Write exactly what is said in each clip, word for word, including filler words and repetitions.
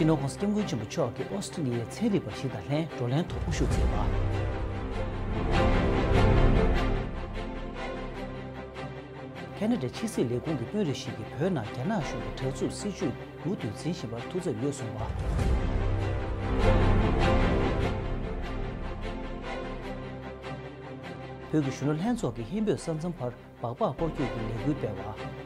སྤྱི་ནོར་༸གོང་ས་༸སྐྱབས་མགོན་ཆེན་པོ་མཆོག་གིས་ཨོ་སི་ཀྲི་ལི་ཡའི་ཚན་རིག་པ་ཞིག་དང་ལྷན་བགྲོ་གླེང་ཐོག་དབུ་བཞུགས་མཛད་པ། ཁ་ན་ཌའི་ཕྱི་སྲིད་ལས་ཁུངས་ཀྱི་དཔོན་རིགས་ཤིག་གིས་བོད་ནང་རྒྱ་ནག་གཞུང་གི་དྲག་རྩུབ་སྲིད་བྱུས་མུ་མཐུད་འཛིན་བཞིན་པར་ཐུགས་འཚབ་ཡོད་གསུངས་པ། བོད་ཀྱི་གཞོན་ནུ་ལྷན་ཚོགས་ཀྱིས་ཧིན་བོད་ས་མཚམས་བར་སྦག་སྦག་སྐོར་སྐྱོད་ཀྱི་ལས་འགུལ་སྤེལ་བ།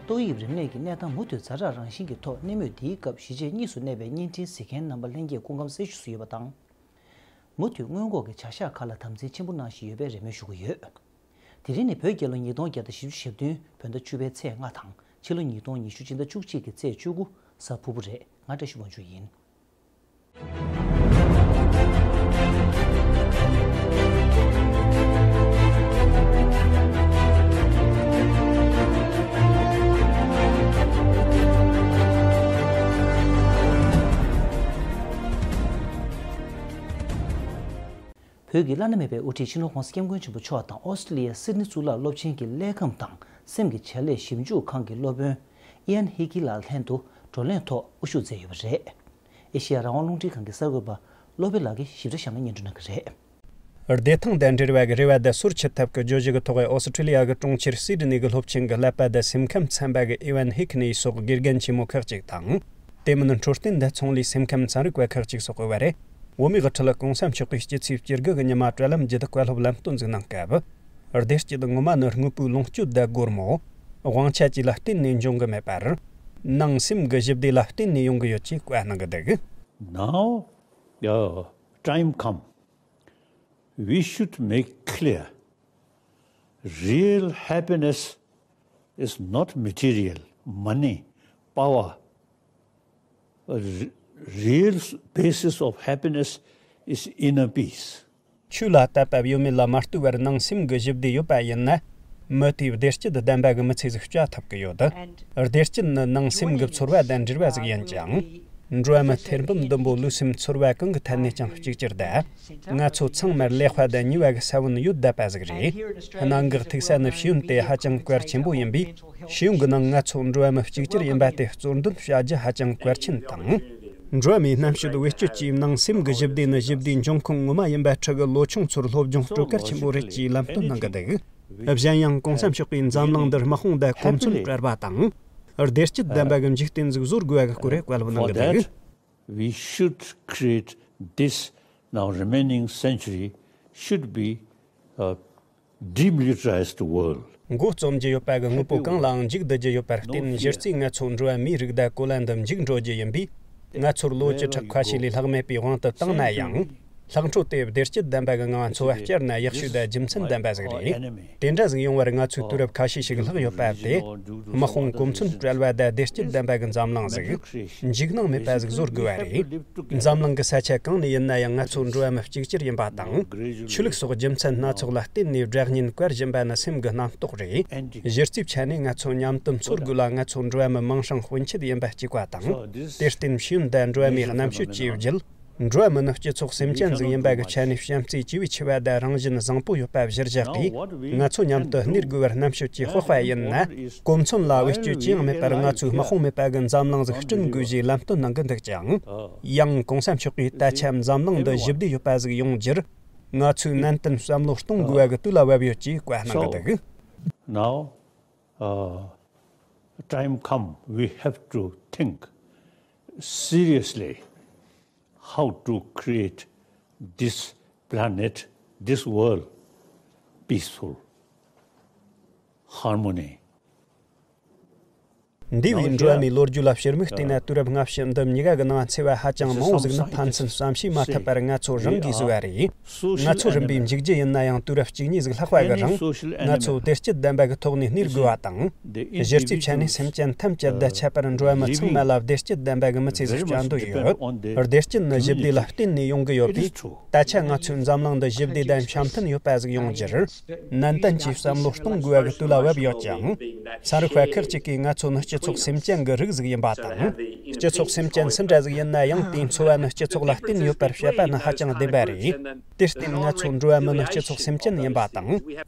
ཏོག་དབྱིབས་རིམས་ནད་ཀྱི་གནས་སྟངས་མུ་མཐུད་ཛ་དྲག་རང་བཞིན་གྱི་ཐོག། གནས་མུས་འདིའི་སྐབས་གཞིས་བྱེས་གཉིས་སུ་གནས་པའི་བརྙན་འཕྲིན་གཟིགས་མཁན་རྣམ་པ་ལྷན་རྒྱས་སྐུ་ཁམས་གསལ་ཞུ་སུ་ཡོད་པ་དང་། མུ་མཐུད་སྔོན་འགོག་གི་བྱ་གཞག་ཁག་ལ་དམ་འཛིན་ཆེན་པོ་གནང་བཞིན་ཡོད་པའི་རེ་སྨོན་ཞུ་གི་ཡོད། དེ་རིང་ནི་བོད་རྒྱལ་ལོ་ཉིས་སྟོང་བརྒྱ་དང་བཞི་བཅུ་ཞེ་བདུན་བོད་ཟླ་བཅུ་པའི་ཚེས་ལྔ་དང་ཕྱི་ལོ་ཉིས་སྟོང་ཉི་ཤུ་སྤྱི་ཟླ་བཅུ་གཅིག་གི་ཚེས་བཅུ་དགུ་གཟའ་ཕུར་བུ་རེད། ང་བཀྲ་ཤིས་དབང་ཕྱུག་ཡིན། བོད་ཀྱི་བླ་ན་མེད་པའི་དབུ་ཁྲིད་སྤྱི་ནོར་༸གོང་ས་༸སྐྱབས་མགོན་ཆེན་པོ་མཆོག་དང་ཨོ་སི་ཀྲི་ལི་ཡའི་སིད་ནི་གཙུག་ལག་སློབ་ཆེན་གྱི་ཀླད་ཁམས་དང་སེམས་ཀྱི་བྱ་ལས་ཞིབ་འཇུག་ཁང་གི་སློབ་དཔོན་ཨི་ཡན་ཧི་ཀི་ལགས་ལྷན་དུ་བགྲོ་གླེང་ཐོག་དབུ་བཞུགས་མཛད་ཡོད་པ་རེད། ཨེ་ཤེ་ཡ་རང་དབང་རླུང་འཕྲིན་ཁང་གི་གསར་འགོད་པ་བློ་བྷེ་ལགས་ཀྱིས་ཞིབ་ཕྲ་བཤམས་ནས་སྙན་སྒྲོན་གནང་གི་རེད། བདེ་ཐང་དང་འབྲེལ་བའི་རེ་བ་དང་སོར་ཆུད་ཐབས་ཀྱི་བརྗོད་གཞི་གི་ཐོག་ཨོ་སི་ཀྲི་ལི་ཡ་གི་གྲོང་ཁྱེར་སིད་ནི་གི་སློབ་ཆེན་གྱི་ཀླད་པ་དང་སེམས་ཁམས་ཚན་པ་གི་ཨི་ཝན་ཧི་ཁི་ནི་སོགས་དགེ་རྒན་ཆེན་མོ་ཁག་ཅིག་དང་། དེ་མིན་འཕྲོད་བསྟེན་དང་ཚོང་ལས་སེམས་ཁམས་ཚན་རིག་པ་ཁག་ཅིག་སོགས་ཡོད་པ་རེད། བོད་མིའི་དབུ་ཁྲིད་༸གོང་ས་མཆོག་གིས་སྤྱི་ཚེས་བཅུ་དགུ་གི་ཉི་མ་དྲ་ལམ་བརྒྱུད་བཀའ་སློབ་ལམ་སྟོན་ཟིག་གནང་སྐབས། བདེ་སྐྱིད་ངོ་མ་ནི་དངོས་པོའི་ལོངས་སྤྱོད་དང་སྒོར་མོ། དབང་ཆ་བཅས་ལ་བརྟེན་ནས་འབྱུང་གི་མེད་པར། ནང་སེམས་ཀྱི་ཞི་བདེ་ལ་བརྟེན་ནས་ཡོང་གི་ཡོད་ཅེས་བཀའ་གནང་གི་འདུག། Now, uh, time come, we should make clear, real happiness is not material, money, power. A re- real basis of happiness is inner peace. ཆོས་ལ་དད་པ་ཡོད་མེད་ལ་མ་ལྟོས་པར་ནང་སེམས་ཀྱི་ཞི་བདེ་ཡོད་པ་ཡིན་ན། མི་དེས་བདེ་སྐྱིད་ལྡན་པ་གི་མི་ཚེ་ཟིག་སྐྱེལ་ཐུབ་ཀྱི་ཡོད། བདེ་སྐྱིད་ནི་ནང་སེམས་ཀྱི་ཚོར་བ་དང་འབྲེལ་བ་ཟིག་ཡིན་ཅིང་། འགྲོ་བ་མི་ཐེར་འབུམ་བདུན་པོ་ལུས་སེམས་ཚོར་བ་གང་གི་ཐད་ནས་ཀྱང་གཅིག་གྱུར་དང་། ང་ཚོ་ཚང་མར་ཀླད་པ་དང་ནུས་པ་གི་ས་བོན་ཡོད་བསྡད་པ་ཟིག་རེད། གནད་འགག་ཐུག་ས་ནི་ཤེས་ཡོན་དེ་ཧ་ཅང་གལ་ཆེན་པོ་ཡིན་པས། ཤེས་ཡོན་གྱི་ནང་ང་ཚོ་འགྲོ་བ་མི་གཅིག་གྱུར་ཡིན་པ་དེ་གཙོར་འདོན་བྱ་རྒྱུ་ཧ་ཅང་གལ་ཆེན་དང་། འགྲོ་བ་མིའི་རྣམ་དཔྱོད་བེད་སྤྱོད་ཀྱིས་ནང་སེམས་ཀྱི་ཞི་བདེ་ནི་ཞི་བདེའི་འབྱུང་ཁུངས་ངོ་མ་ཡིན་པ་ཁྲི་གི་ལོ་ཆུང་ཚོར་སློབ་སྦྱོང་སྤྲོད་གལ་ཆེན་པོ་རེད་ཅེས་ལམ་སྟོན་གནང་གི་འདུག། གཞན་ཡང་༸གོང་ས་མཆོག་གིས་འཛམ་གླིང་འདིར་དམག་དཔུང་དང་གོ་མཚོན་སྤྲད་པ་དང་། བདེ་སྐྱིད་ལྡན་པ་གི་འཇིག་རྟེན་ཟིག་བཟོ་དགོས་པ་གི་སྐོར་བཀའ་སློབ་གནང་གི་འདུག། We should create this now remaining century should be a demilitarized world. མགོ་རྩོམ་རྒྱུ་ཡོད་པ་གི་དངོས་པོ་གང་ལའང་མཇུག་བསྡུ་རྒྱུ་ཡོད་པར་བརྟེན། གཞི་རྩའི་ང་ཚོ་འགྲོ་བ་མིའི་རིགས་དང་གོ་ལ་འདི་མཇུག་འགྲོ་རྒྱུ་ཡིན་པས། ང་ཚོར་ལོ་བཅུ་ཕྲག་ཁ་ཤས་ལས་ལྷག་མེད་པའི་དབང་དུ་བཏང་ན་ཡང་། ལྷག་འཕྲོ་དེ་བདེ་སྐྱིད་ལྡན་པ་གི་ངང་འཚོ་བ་བསྐྱལ་ན་ཡག་ཤོས་དང་རྒྱུ་མཚན་ལྡན་པ་ཟིག་རེད། དེ་འདྲ་ཟིག་ཡོང་བར་ང་ཚོའི་དུས་རབས་ཁ་ཤས་ཤིག་ལྷག་ཡོད་པ་དེ། དམག་དཔུང་གོ་མཚོན་སྤྲད་པ་དང་བདེ་སྐྱིད་ལྡན་པ་གི་འཛམ་གླིང་ཟིག་འཇིགས་སྣང་མེད་པ་ཟིག་བཟོ་དགོས་པ་རེད། འཛམ་གླིང་གི་ས་ཆ་གང་ནས་ཡིན་ན་ཡང་ང་ཚོ་འགྲོ་བ་མི་གཅིག་གྱུར་ཡིན་པ་དང་། ཆོས་ལུགས་སོགས་རྒྱུ་མཚན་སྣ་ཚོགས་ལ་བརྟེན་ནས་སྒྲ་སྙན་བཀར་བཞིན་པ་ནི་སེམས་ཀྱི་རྣམ་རྟོག་རེད། གཞི་རྩའི་ཆ་ནས་ང་ཚོ་མཉམ་དུ་འཚོ་དགོས་ལ། ང་ཚོ་འགྲོ་བ་མི་མིང་སྲིང་དཔོན་ཆེད་ཡིན་པ་གཅིག་པ་དང་། དེར་བརྟེན་ཤེས་ཡོན་དང་འགྲོ་བ་མིའི་རྣམ་དཔྱོད་བཅས་བརྒྱུད། འགྲོ་བ་མི་ནི་སྤྱི་ཚོགས་སེམས་ཅན་ཟིག་ཡིན་པ་གི་ཆ་ནས་བྱམས་བརྩེ་བཅས་པའི་ཆེ་བ་དང་རང་བཞིན་བཟང་པོ་ཡོད་པ་གཞིར་བཞག་གིས། ང་ཚོ་མཉམ་དུ་གནས་དགོས་པར་རྣམ་དཔྱོད་ཀྱིས་དཔོག་པ་ཡིན་ན། གོ་མཚོན་ལ་བེད་སྤྱོད་ཅི་ཡང་མེད་པར་ང་ཚོའི་དམག་དཔུང་མེད་པ་གི་འཛམ་གླིང་ཟིག་བསྐྲུན་དགོས་ཞེས་ལམ་སྟོན་གནང་གི་འདུག་ཅིང་། ཡང་༸གོང་ས་མཆོག་གིས་ད་ཆ་འཛམ་གླིང་འདི་ཞི་བདེ་ཡོད་པ་ཟིག་ཡོང་རྒྱུར། ང་ཚོས་ནན་ཏན་བསམ་བློ་གཏོང་དགོས་པ་གི་དུས་ལ་བབ་ཡོད་ཅེས་བཀའ་གནང་གི་འདུག། Now, uh, time come, we have to think seriously how to create this planet, this world, peaceful, harmony. འདས་པའི་འགྲོ་བ་མིའི་ལོ་རྒྱུས་ལ་ཕྱིར་མིག་བལྟས་ན། དུས་རབས་སྔ་ཕྱི་འདི་གཉིས་ཀ་གི་ནང་འཚེ་བ་ཧ་ཅང་མང་བོ་ཟིག་ནི་ཕན་ཚུན་བསམ་ཤེས་མ་ཐུབ་པར་ང་ཚོ་རང་གིས་བཟོས་པ་རེད། ང་ཚོ་རིམ་པས་འཇིག་རྒྱུ་ཡིན་ན་ཡང་། དུས་རབས་གཅིག་གཉིས་ཟིག་ལྷག་པ་གི་རིང་ང་ཚོ་བདེ་སྐྱིད་ལྡན་པ་གི་ཐོག་ནས་གནས་དགོས་པ་དང་། གཞི་རྩའི་ཆ་ནས་སེམས་ཅན་ཐམས་ཅད་དང་ཁྱད་པར་འགྲོ་བ་མི་ཚང་མ་ལ་བདེ་སྐྱིད་ལྡན་པ་གི་མི་ཚེ་ཟིག་སྐྱེལ་འདོད་ཡོད། བདེ་སྐྱིད་ནི་ཞི་བདེ་ལ་བརྟེན་ནས་ཡོང་གི་ཡོད་པས། ད་ཆ་ང་ཚོས་འཛམ་གླིང་འདི་ཞི་བདེ་དང་འཆམ་མཐུན་ཡོད་པ་ཟིག་ཡོང་རྒྱུར། ནན་ཏན་གྱིས་བསམ་བློ་གཏོང་དགོས་པ་གི་དུས་ལ་བབ་ཡོད་ཅིང་། ཚན་རིག་པ་ཁག་ཅིག་གིས་ང་ཚོ་ནི་སྤྱི་ ཚོགས་སེམས་ཅན་གྱི་རིགས་ཟིག་ཡིན་པ་དང་། སྤྱི་ཚོགས་སེམས་ཅན་སུ་འདྲ་ཟིག་ཡིན་ན་ཡང་དེའི་འཚོ་བ་ནི་སྤྱི་ཚོགས་ལ་བརྟེན་ཡོད་པར་བཤད་པ་ནི་ཧ་ཅང་བདེན་པ་རེད། དེར་བརྟེན་ང་ཚོ་འགྲོ་བ་མི་ནི་སྤྱི་ཚོགས་སེམས་ཅན་ཡིན་པ་དང་།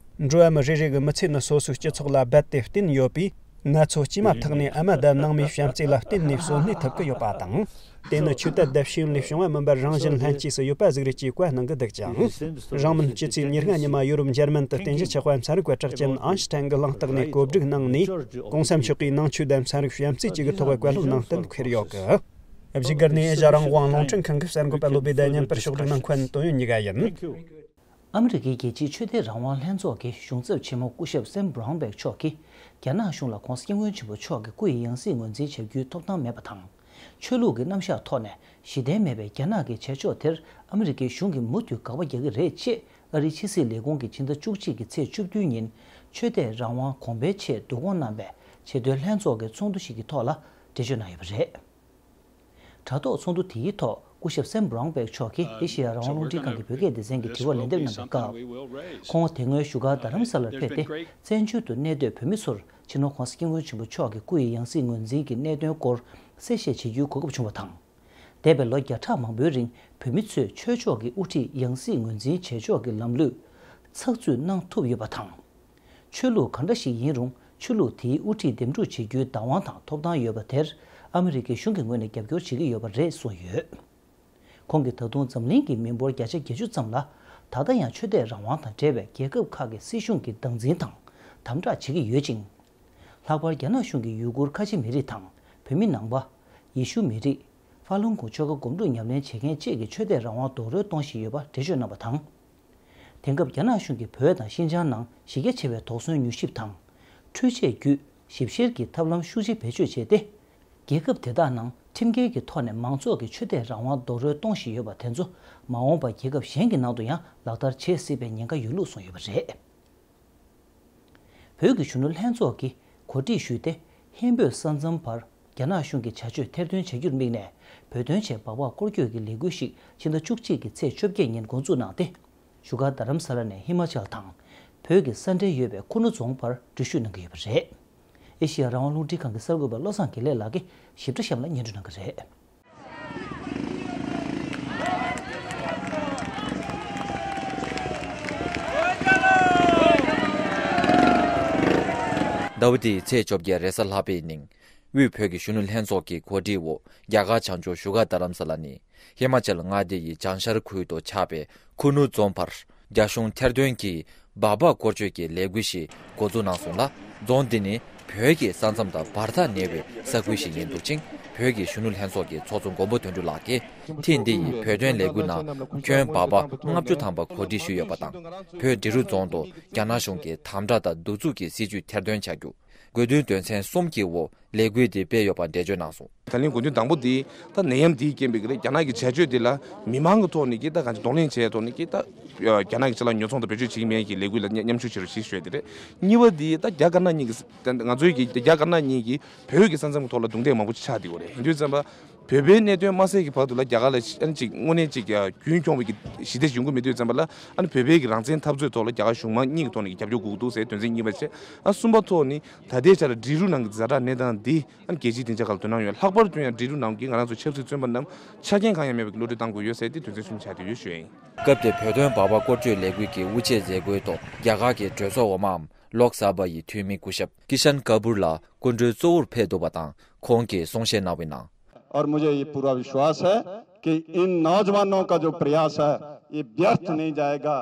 འགྲོ་བ་མི་རེ་རེ་གི་མི་ཚེ་ནི་སོ་སོའི་སྤྱི་ཚོགས་ལ་རྦད་དེ་བརྟེན་ཡོད་པས། ང་ཚོ་སྐྱེས་མ་ཐག་ནས་ཨ་མ་དང་ནང་མིའི་བྱམས་བརྩེ་ལ་བརྟེན་ནས་གསོན་གནས་ཐུབ་ཀྱི་ཡོད་པ་དང་། དེ་ནི་ཆོས་དད་དང་ཤེས་ཡོན་ལས་བྱུང་བ་མིན་པར་རང་བཞིན་ལྷན་སྐྱེས་སུ་ཡོད་པ་ཟིག་རེད་ཅེས་བཀའ་གནང་གི་འདུག་ཅིང་། རིང་མིན་སྤྱི་ཚེས་ཉེར་ལྔ་ཉི་མ་ཡོ་རོབ་འཇར་མན་དུ་རྟེན་གཞི་ཆགས་པའི་ཚན་རིག་པ་གྲགས་ཅན་ཨན་ཤི་ཐན་གྱི་གླེང་སྟེགས་ནས་གོ་སྒྲིག་གནང་ནས། གོང་ས་མཆོག་གིས་ནང་ཆོས་དང་ཚན་རིག་བྱམས་བརྩེ་བཅས་ཀྱི་ཐོག་བཀའ་སློབ་གནང་གཏན་འཁེལ་ཡོད་གི། བཞུགས་སྒར་ནས་ཨེ་ཤ་ཡ་རང་དབང་རླུང་འཕྲིན་ཁང་གི་གསར་འགོད་པ་བློ་བྷེ་དང་མཉམ་པར་ཕྱོགས་སྒྲིག་གནང་མཁན་དོན་ཡོད་ཉི་ག་ཡིན། ཨ་མི་རི་ཀའི་རྒྱལ་སྤྱིའི་ཆོས་དད་རང་དབང་ལྷན་ཚོགས་ཀྱི་གཞུང་ཚབ་ཆེན་མོ་སྐུ་ཞབས་སེམ་བྷ་རའུན་བྷེག་མཆོག་གིས། རྒྱ་ནག་གཞུང་ལ་༧གོང་ས་༧སྐྱབས་མགོན་ཆེན་པོ་མཆོག་གི་སྐུ་ཡི་ཡང་སྲིད་ངོས་འཛིན་བྱ་རྒྱུའི་ཐོབ་ཐང་མེད་པ་དང་། ཆོས་ལུགས་ཀྱི་རྣམ་གཞག་ཐོག་ནས་གཞི་རྟེན་མེད་པའི་རྒྱ་ནག་གི་བྱེད་ཕྱོགས་དེར་ཨ་མི་རི་ཀའི་གཞུང་གིས་མུ་མཐུད་དགག་པ་རྒྱག་གི་རེད་ཅེས། ཨ་རིའི་ཕྱི་སྲིད་ལས་ཁུངས་ཀྱིས་ཕྱི་ཟླ་བཅུ་གཅིག་གི་ཚེས་བཅུ་བདུན་ཉིན་ཆོས་དད་རང་དབང་གོང་འཕེལ་ཆེད་བསྡུ་སྐོང་གནང་བའི་ཆེས་མཐོའི་ལྷན་ཚོགས་ཀྱི་ཚོགས་འདུ་ཞིག་གི་ཐོག་ལ་འགྲེལ་བརྗོད་གནང་ཡོད་པ་རེད། དྲ་ཐོག་ཚོགས་འདུ་དེའི་ཐོག་སྐུ་ཞབས་སེམ་བྷ་རའུན་བྷེག་མཆོག་གིས་ཨེ་ཤེ་ཡ་རང་དབང་རླུང་འཕྲིན་ཁང་གི་བོད་སྐད་སྡེ་ཚན་གྱི་དྲི་བར་ལན་འདེབས་གནང་པའི་སྐབས། ཁོང་དེ་སྔོན་བཞུགས་སྒར་རྡ་རམ་ས་ལར་ཕེབས་ཏེ། བཙན་བྱོལ་དུ་གནས་སྡོད་བོད་མི་ཚོར་སྤྱི་ནོར་༧གོང་ས་༧སྐྱབས་མགོན་ཆེན་པོ་མཆོག་གི་སྐུ་ཡི་ཡང་སྲིད་ངོས་འཛིན་གྱི་གནད་དོན་སྐོར་གསལ་བཤད་བྱེད་རྒྱུའི་གོ་སྐབས་བྱུང་བ་དང་། འདས་པའི་ལོ་བརྒྱ་ཕྲག་མང་པོའི་རིང་བོད་མི་ཚོས་ཆོས་ཕྱོགས་ཀྱི་དབུ་ཁྲིད་ཡང་སྲིད་ངོས་འཛིན་བྱེད་ཕྱོགས་ཀྱི་ལམ་ལུགས་ཚགས་ཚུད་གནང་ཐུབ་ཡོད་པ་དང་། ཆོས་ལུགས་ག་འདྲ་ཞིག་ཡིན་རུང་ཆོས་ལུགས་དེའི་དབུ་ཁྲིད་འདེམས་སྒྲུག་བྱེད་རྒྱུའི་བདག་དབང་དང་ཐོབ་ཐང་ཡོད་པ་དེར་ཨ་མི་རི་ཀའི་གཞུང་གི་ངོས་ནས་རྒྱབ་སྐྱོར་བྱེད་ཀྱི་ཡོད་པ་རེད་གསུངས་ཡོད། ཁོང་གིས་ད་དུང་འཛམ་གླིང་གི་མི་འབོར་བརྒྱ་ཆ་བརྒྱད་ཅུ་ཙམ་ལ་ད་ལྟ་ཡང་ཆོས་དད་རང་དབང་དང་འབྲེལ་བའི་རྒྱལ་ཁབ་ཁག་གི་སྲིད་གཞུང་གིས་སྟངས་འཛིན་དང་དམ་དྲག་བྱེད་ཀྱི་ཡོད་ཅིང་། ལྷག་པར་རྒྱ་ནག་གཞུང་གིས་ཡུ་གུར་ཁ་ཆེ་མི་རིགས་དང་བོད་མི་ནང་པ། ཡེ་ཤུ་མི་རིགས། ཧྥ་ལུན་གོང་ཆོལ་ཁ་སྒོམ་སྒྲུབ་ཉམས་ལེན་བྱེད་མཁན་བཅས་ཀྱི་ཆོས་དད་རང་དབང་རྡོག་རོལ་གཏོང་བཞིན་ཡོད་པ་འགྲེལ་བརྗོད་གནང་བ་དང་། དེང་སྐབས་རྒྱ་ནག་གཞུང་གིས་བོད་དང་ཤིན་ཅང་ནང་གཞི་རྒྱ་ཆེ་བའི་དོགས་ཟོན་མྱུལ་ཞིབ་དང་། འཕྲུལ་ཆས་བརྒྱུད་ཞིབ་བཤེར་གྱི་ཐབས་ལམ་ཤུགས་ཆེ་བེད་སྤྱོད་བྱས་ཏེ། རྒྱལ་ཁབ་དེ་དག་ནང་ཁྲིམས་འགལ་གྱི་ཐོག་ནས་མང་ཚོགས་ཀྱི་ཆོས་དད་རང་དབང་རྡོག་རོལ་གཏོང་བཞིན་ཡོད་པ་དེ་ཚོ་མ་འོངས་པར་རྒྱལ་ཁབ་གཞན་གྱི་ནང་དུ་ཡང་ལག་བསྟར་བྱེད་སྲིད་པའི་ཉེན་ཁ་ཡོད་ལུགས་གསུངས་ཡོད་པ་རེད། བོད་ཀྱི་གཞོན་ནུ་ལྷན་ཚོགས་ཀྱིས་གོ་སྒྲིག་ཞུས་ཏེ། ཧིན་བོད་ས་མཚམས་བར་རྒྱ་ནག་གཞུང་གི་བྱ་སྤྱོད་ཐེར་འདོན་བྱ་རྒྱུར་དམིགས་ནས། བོད་དོན་ཆེད་སྦག་སྦག་སྐོར་སྐྱོད་ཀྱི་ལས་འགུལ་ཞིག་ཕྱི་ཟླ་བཅུ་གཅིག་གི་ཚེས་བཅོ་བརྒྱད་ཉིན་འགོ་འཛུགས་གནང་སྟེ། བཞུགས་སྒར་རྡ་རམ་ས་ལ་ནས་ཧི་མ་ཅལ་དང་། བོད་ཀྱི་ས་འབྲེལ་ཡོད་པའི་ཁུ་ནུ་རྫོང་བར་འགྲུལ་བཞུད་གནང་གི་ཡོད་པ་རེད། ཨེ་ཤེ་ཡ་རང་དབང་རླུང་འཕྲིན་ཁང་གི་གསར་འགོད་པ་བློ་བཟང་དགེ་ལེགས་ལགས་ཀྱིས་ཞིབ་ཕྲ་གཤམ་ལ་སྙན་སྒྲོན་གནང་གི་རེད། ཟླ་བ་འདིའི་ཚེས་བཅོ་བརྒྱད་རེས་གཟའ་ལྷག་པའི་ཉིན། དབུས་བོད་ཀྱི་གཞོན་ནུ་ལྷན་ཚོགས་ཀྱི་གོ་སྒྲིག་འོག་རྒྱ་གར་བྱང་ཕྱོགས་བཞུགས་སྒར་རྡ་རམ་ས་ལ་ནས་ཧི་མ་ཅལ་མངའ་སྡེ་ཡི་བྱང་ཤར་ཁུལ་དུ་ཆགས་པའི་ཁུ་ནུ་རྫོང་བར་རྒྱ་གཞུང་ཐེར་འདོན་གྱིས་སྦག་སྦག་སྐོར་སྐྱོད་ཀྱི་ལས་འགུལ་ཞིག་འགོ་འཛུགས་གནང་སོང་ལ། རྫོང་འདི་ནི་བོད་ཀྱི་ས་མཚམས་དང་བར་ཐག་ཉེ་བའི་ས་ཁུལ་ཞིག་ཡིན་འདུག་ཅིང་། བོད་ཀྱི་གཞོན་ནུ་ལྷན་ཚོགས་ཀྱི་ཚོགས་གཙོ་མགོན་པོ་དོན་གྲུབ་ལགས་ཀྱིས་ཐེངས་འདི་ཡི་བོད་དོན་ལས་འགུལ་ནང་ཁྱོན་སྦག་སྦག་ལྔ་བཅུ་ཐམ་པ་གོ་སྒྲིག་ཞུས་ཡོད་པ་དང་། བོད་འབྲི་རུ་རྫོང་དུ་རྒྱ་ནག་གཞུང་གིས་དམ་དྲག་དང་གདུག་རྩུབ་ཀྱི་སྲིད་བྱུས་ཐེར་འདོན་བྱ་རྒྱུ། དགོས་འདུན་དོན་ཚན་གསུམ་གྱི་འོག་ལས་འགུལ་འདི་སྤེལ་ཡོད་པ་འགྲེལ་བརྗོད་གནང་སོང་། ད་ལན་དགོས་འདུན་དང་པོ་འདི་ད་ནད་ཡམས་འདིའི་རྐྱེན་པས་རེད། རྒྱ་ནག་གི་བྱ་སྤྱོད་འདི་ལ་མི་མང་གི་ཐོག་ནས་ཀྱི་ད་གང་ཅི་གདོང་ལེན་བྱས་ཐོག་ནས་ཀྱི་ད་རྒྱ་ནག་གི་ཕྱི་ལ་ཉོ་ཚོང་དང་བེད་སྤྱོད་བྱེད་ཀྱི་མེད་ཀྱི་ལས་འགུལ་ལ་མཉམ་ཞུགས་བྱེད་རོགས་ཞེས་ཞུ་ཡ་དེ་རེད། གཉིས་པ་འདི་ད་རྒྱ་དཀར་ནག་གཉིས་ཀྱི་ང་ཚོའི་གི་རྒྱ་དཀར་ནག་གཉིས་ཀྱིས་བོད་ཀྱི་ས་མཚམས་ཀྱི་ཐོག་ལ་རྡུང་རྡེག་མང་པོ་ཅིག་ཆགས་བསྡད་ཡོད་རེད། ཡིན་དུས་ཙམ་པ། བོད་པའི་གནད་དོན་མ་སེལ་གྱི་བར་དུ་ལ་རྒྱ་གར་ལ་ཨ་ནི་ཅིག་དངོས་གནས་ཅིག་རྒྱུན་འཁྱོངས་པའི་གི་ཞི་བདེ་ཞིག་ཡོང་གི་མེད་དུས་ཙམ་པ་ལ། ཨ་ནི་བོད་པའི་གི་རང་བཙན་འཐབ་རྩོད་ཐོག་ལ་རྒྱ་གར་གཞུང་མང་གཉིས་ཀྱི་ཐོག་ནས་ཀྱི་རྒྱབ་སྐྱོར་དགོས་ཀྱི་འདུག་ཟེར་དོན་ཚན་གཉིས་པ་བྱས། ཨ་གསུམ་པ་ཐོག་ནི་ད་ལྟའི་ཆར་འབྲི་རུ་ནང་གི་ཛ་དྲག་གནས་སྟངས་འདི་ཨ་ནི་རྒྱལ་སྤྱིའི་སྡིངས་ཆ་ཁག་ལ་དོ་སྣང་ཡོད། ལྷག་པར་དུ་ཡང་འབྲི་རུ་ནང་གི་ང་རང་ཚོ་ཆབ་སྲིད་བཙོན་པ་རྣམས་ཆ་རྐྱེན་གང་ཡང་མེད་པའི་གློད་གྲོལ་གཏང་དགོས་ཡོད་ཟེར་ཏེ་དོན་ཚན་གསུམ་ཆགས་བསྡད་ཡོད་ཞུ་ཡ་ཡིན། སྐབས་དེར་བོད་དོན་སྦག་སྦག་སྐོར་སྐྱོད་ལས་འགུལ་གྱི་དབུ་འབྱེད་མཛད་སྒོའི་ཐོག་རྒྱ་གར་གྱི་གྲོས་ཚོགས་འོག་མའམ་ལོག་ས་བྷ་ཡི་འཐུས་མི་སྐུ་ཞབས་ཀི་ཤན་ཀ་པུར་ལགས་སྐུ་མགྲོན་གཙོ་བོར་ཕེབས་འདུག་པ་དང་། ཁོང་གིས་གསུང་བཤད་གནང་བའི་ནང་། और मुझे ये पूरा विश्वास है कि इन नौजवानों का जो प्रयास है, ये व्यर्थ नहीं जाएगा।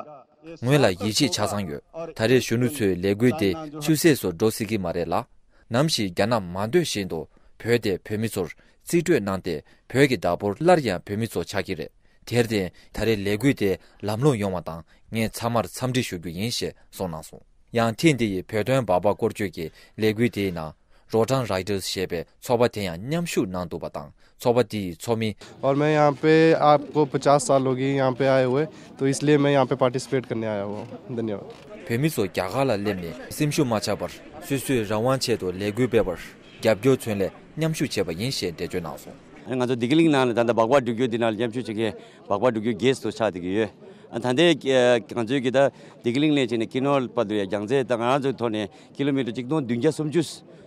ངོས་ལ་ཡིད་ཆེས་ཆ་ཚང་ཡོད། ད་རེས་གཞོན་ནུ་ཚོའི་ལས་འགུལ་དེ་ཆུད་ཟོས་སུ་འགྲོ་སྲིད་ཀྱི་མ་རེད་ལ། ནམ་ཞིག་རྒྱ་ནག་མ་འདོད་བཞིན་དུ་བོད་དེ་བོད་མི་ཚོར་རྩིས་སྤྲོད་གནང་སྟེ། བོད་ཀྱི་བདག་པོར་སླར་ཡང་བོད་མི་ཚོ་ཆགས་ཀྱི་རེད། དེར་བརྟེན་ད་རེས་ལས་འགུལ་དེ་ལམ་ལྷོང་ཡོང་བ་དང་། ངས་ཚང་མར་འཚམས་འདྲི་ཞུ་རྒྱུ་ཡིན་ཞེས་གསུངས་གནང་སོང་། ཡང་ཐེངས་འདི་ཡི་བོད་དོན་སྦག་སྦག་སྐོར་སྐྱོད་ཀྱི་ལས་འགུལ་དེའི་ནང་། Rotan Riders ཞེས་པའི་ཚོགས་པ་དེ་ཡང་མཉམ་ཞུགས་གནང་འདུག་པ་དང་། ཚོགས་པ་དེ་ཡི་ཚོགས་མི། और मैं यहाँ पे आपको पचास साल हो गए यहाँ पे आए हुए, तो इसलिए मैं यहाँ पे पार्टिसिपेट करने आया हुआ हूँ। धन्यवाद। བོད་མི་ཚོ་རྒྱ་གར་ལ་སླེབས་ནས་སེམས་ཤུགས་མ་ཆག་པར་སོ་སོའི་རང་དབང་ཆེད་དུ་ལས་འགུལ་སྤེལ་བར་རྒྱབ་སྐྱོར་མཚོན་སླད་མཉམ་ཞུགས་བྱས་པ་ཡིན་ཞེས་འགྲེལ་བརྗོད་གནང་སོང་། ང་ཚོ་བདེ་སྐྱིད་གླིང་ནང་ལ་ད་ལྟ་སྦག་སྦག་འགྲུལ་སྐྱོད་འདི་ནང་ལ་མཉམ་ཞུགས་བྱེད་མཁན་སྦག་སྦག་འགྲུལ་སྐྱོད་སྒེར་དུ་ཆགས་བསྡད་ཀྱི་ཡོད། ཨ་ད་ལྟའི་ང་ཚོའི་གི་ད་བདེ་སྐྱིད་གླིང་ནས་བྱས་ནས་ཀི་ནོར་བར་དུ་ཡ་རྒྱང་ཚད་ད་ང་རང་ཚོའི་ཐོག་ནས་ཀི་ལོ་མི་ཊར་གཅིག་སྟོང་བདུན་བརྒྱ་སུམ་ཅུ་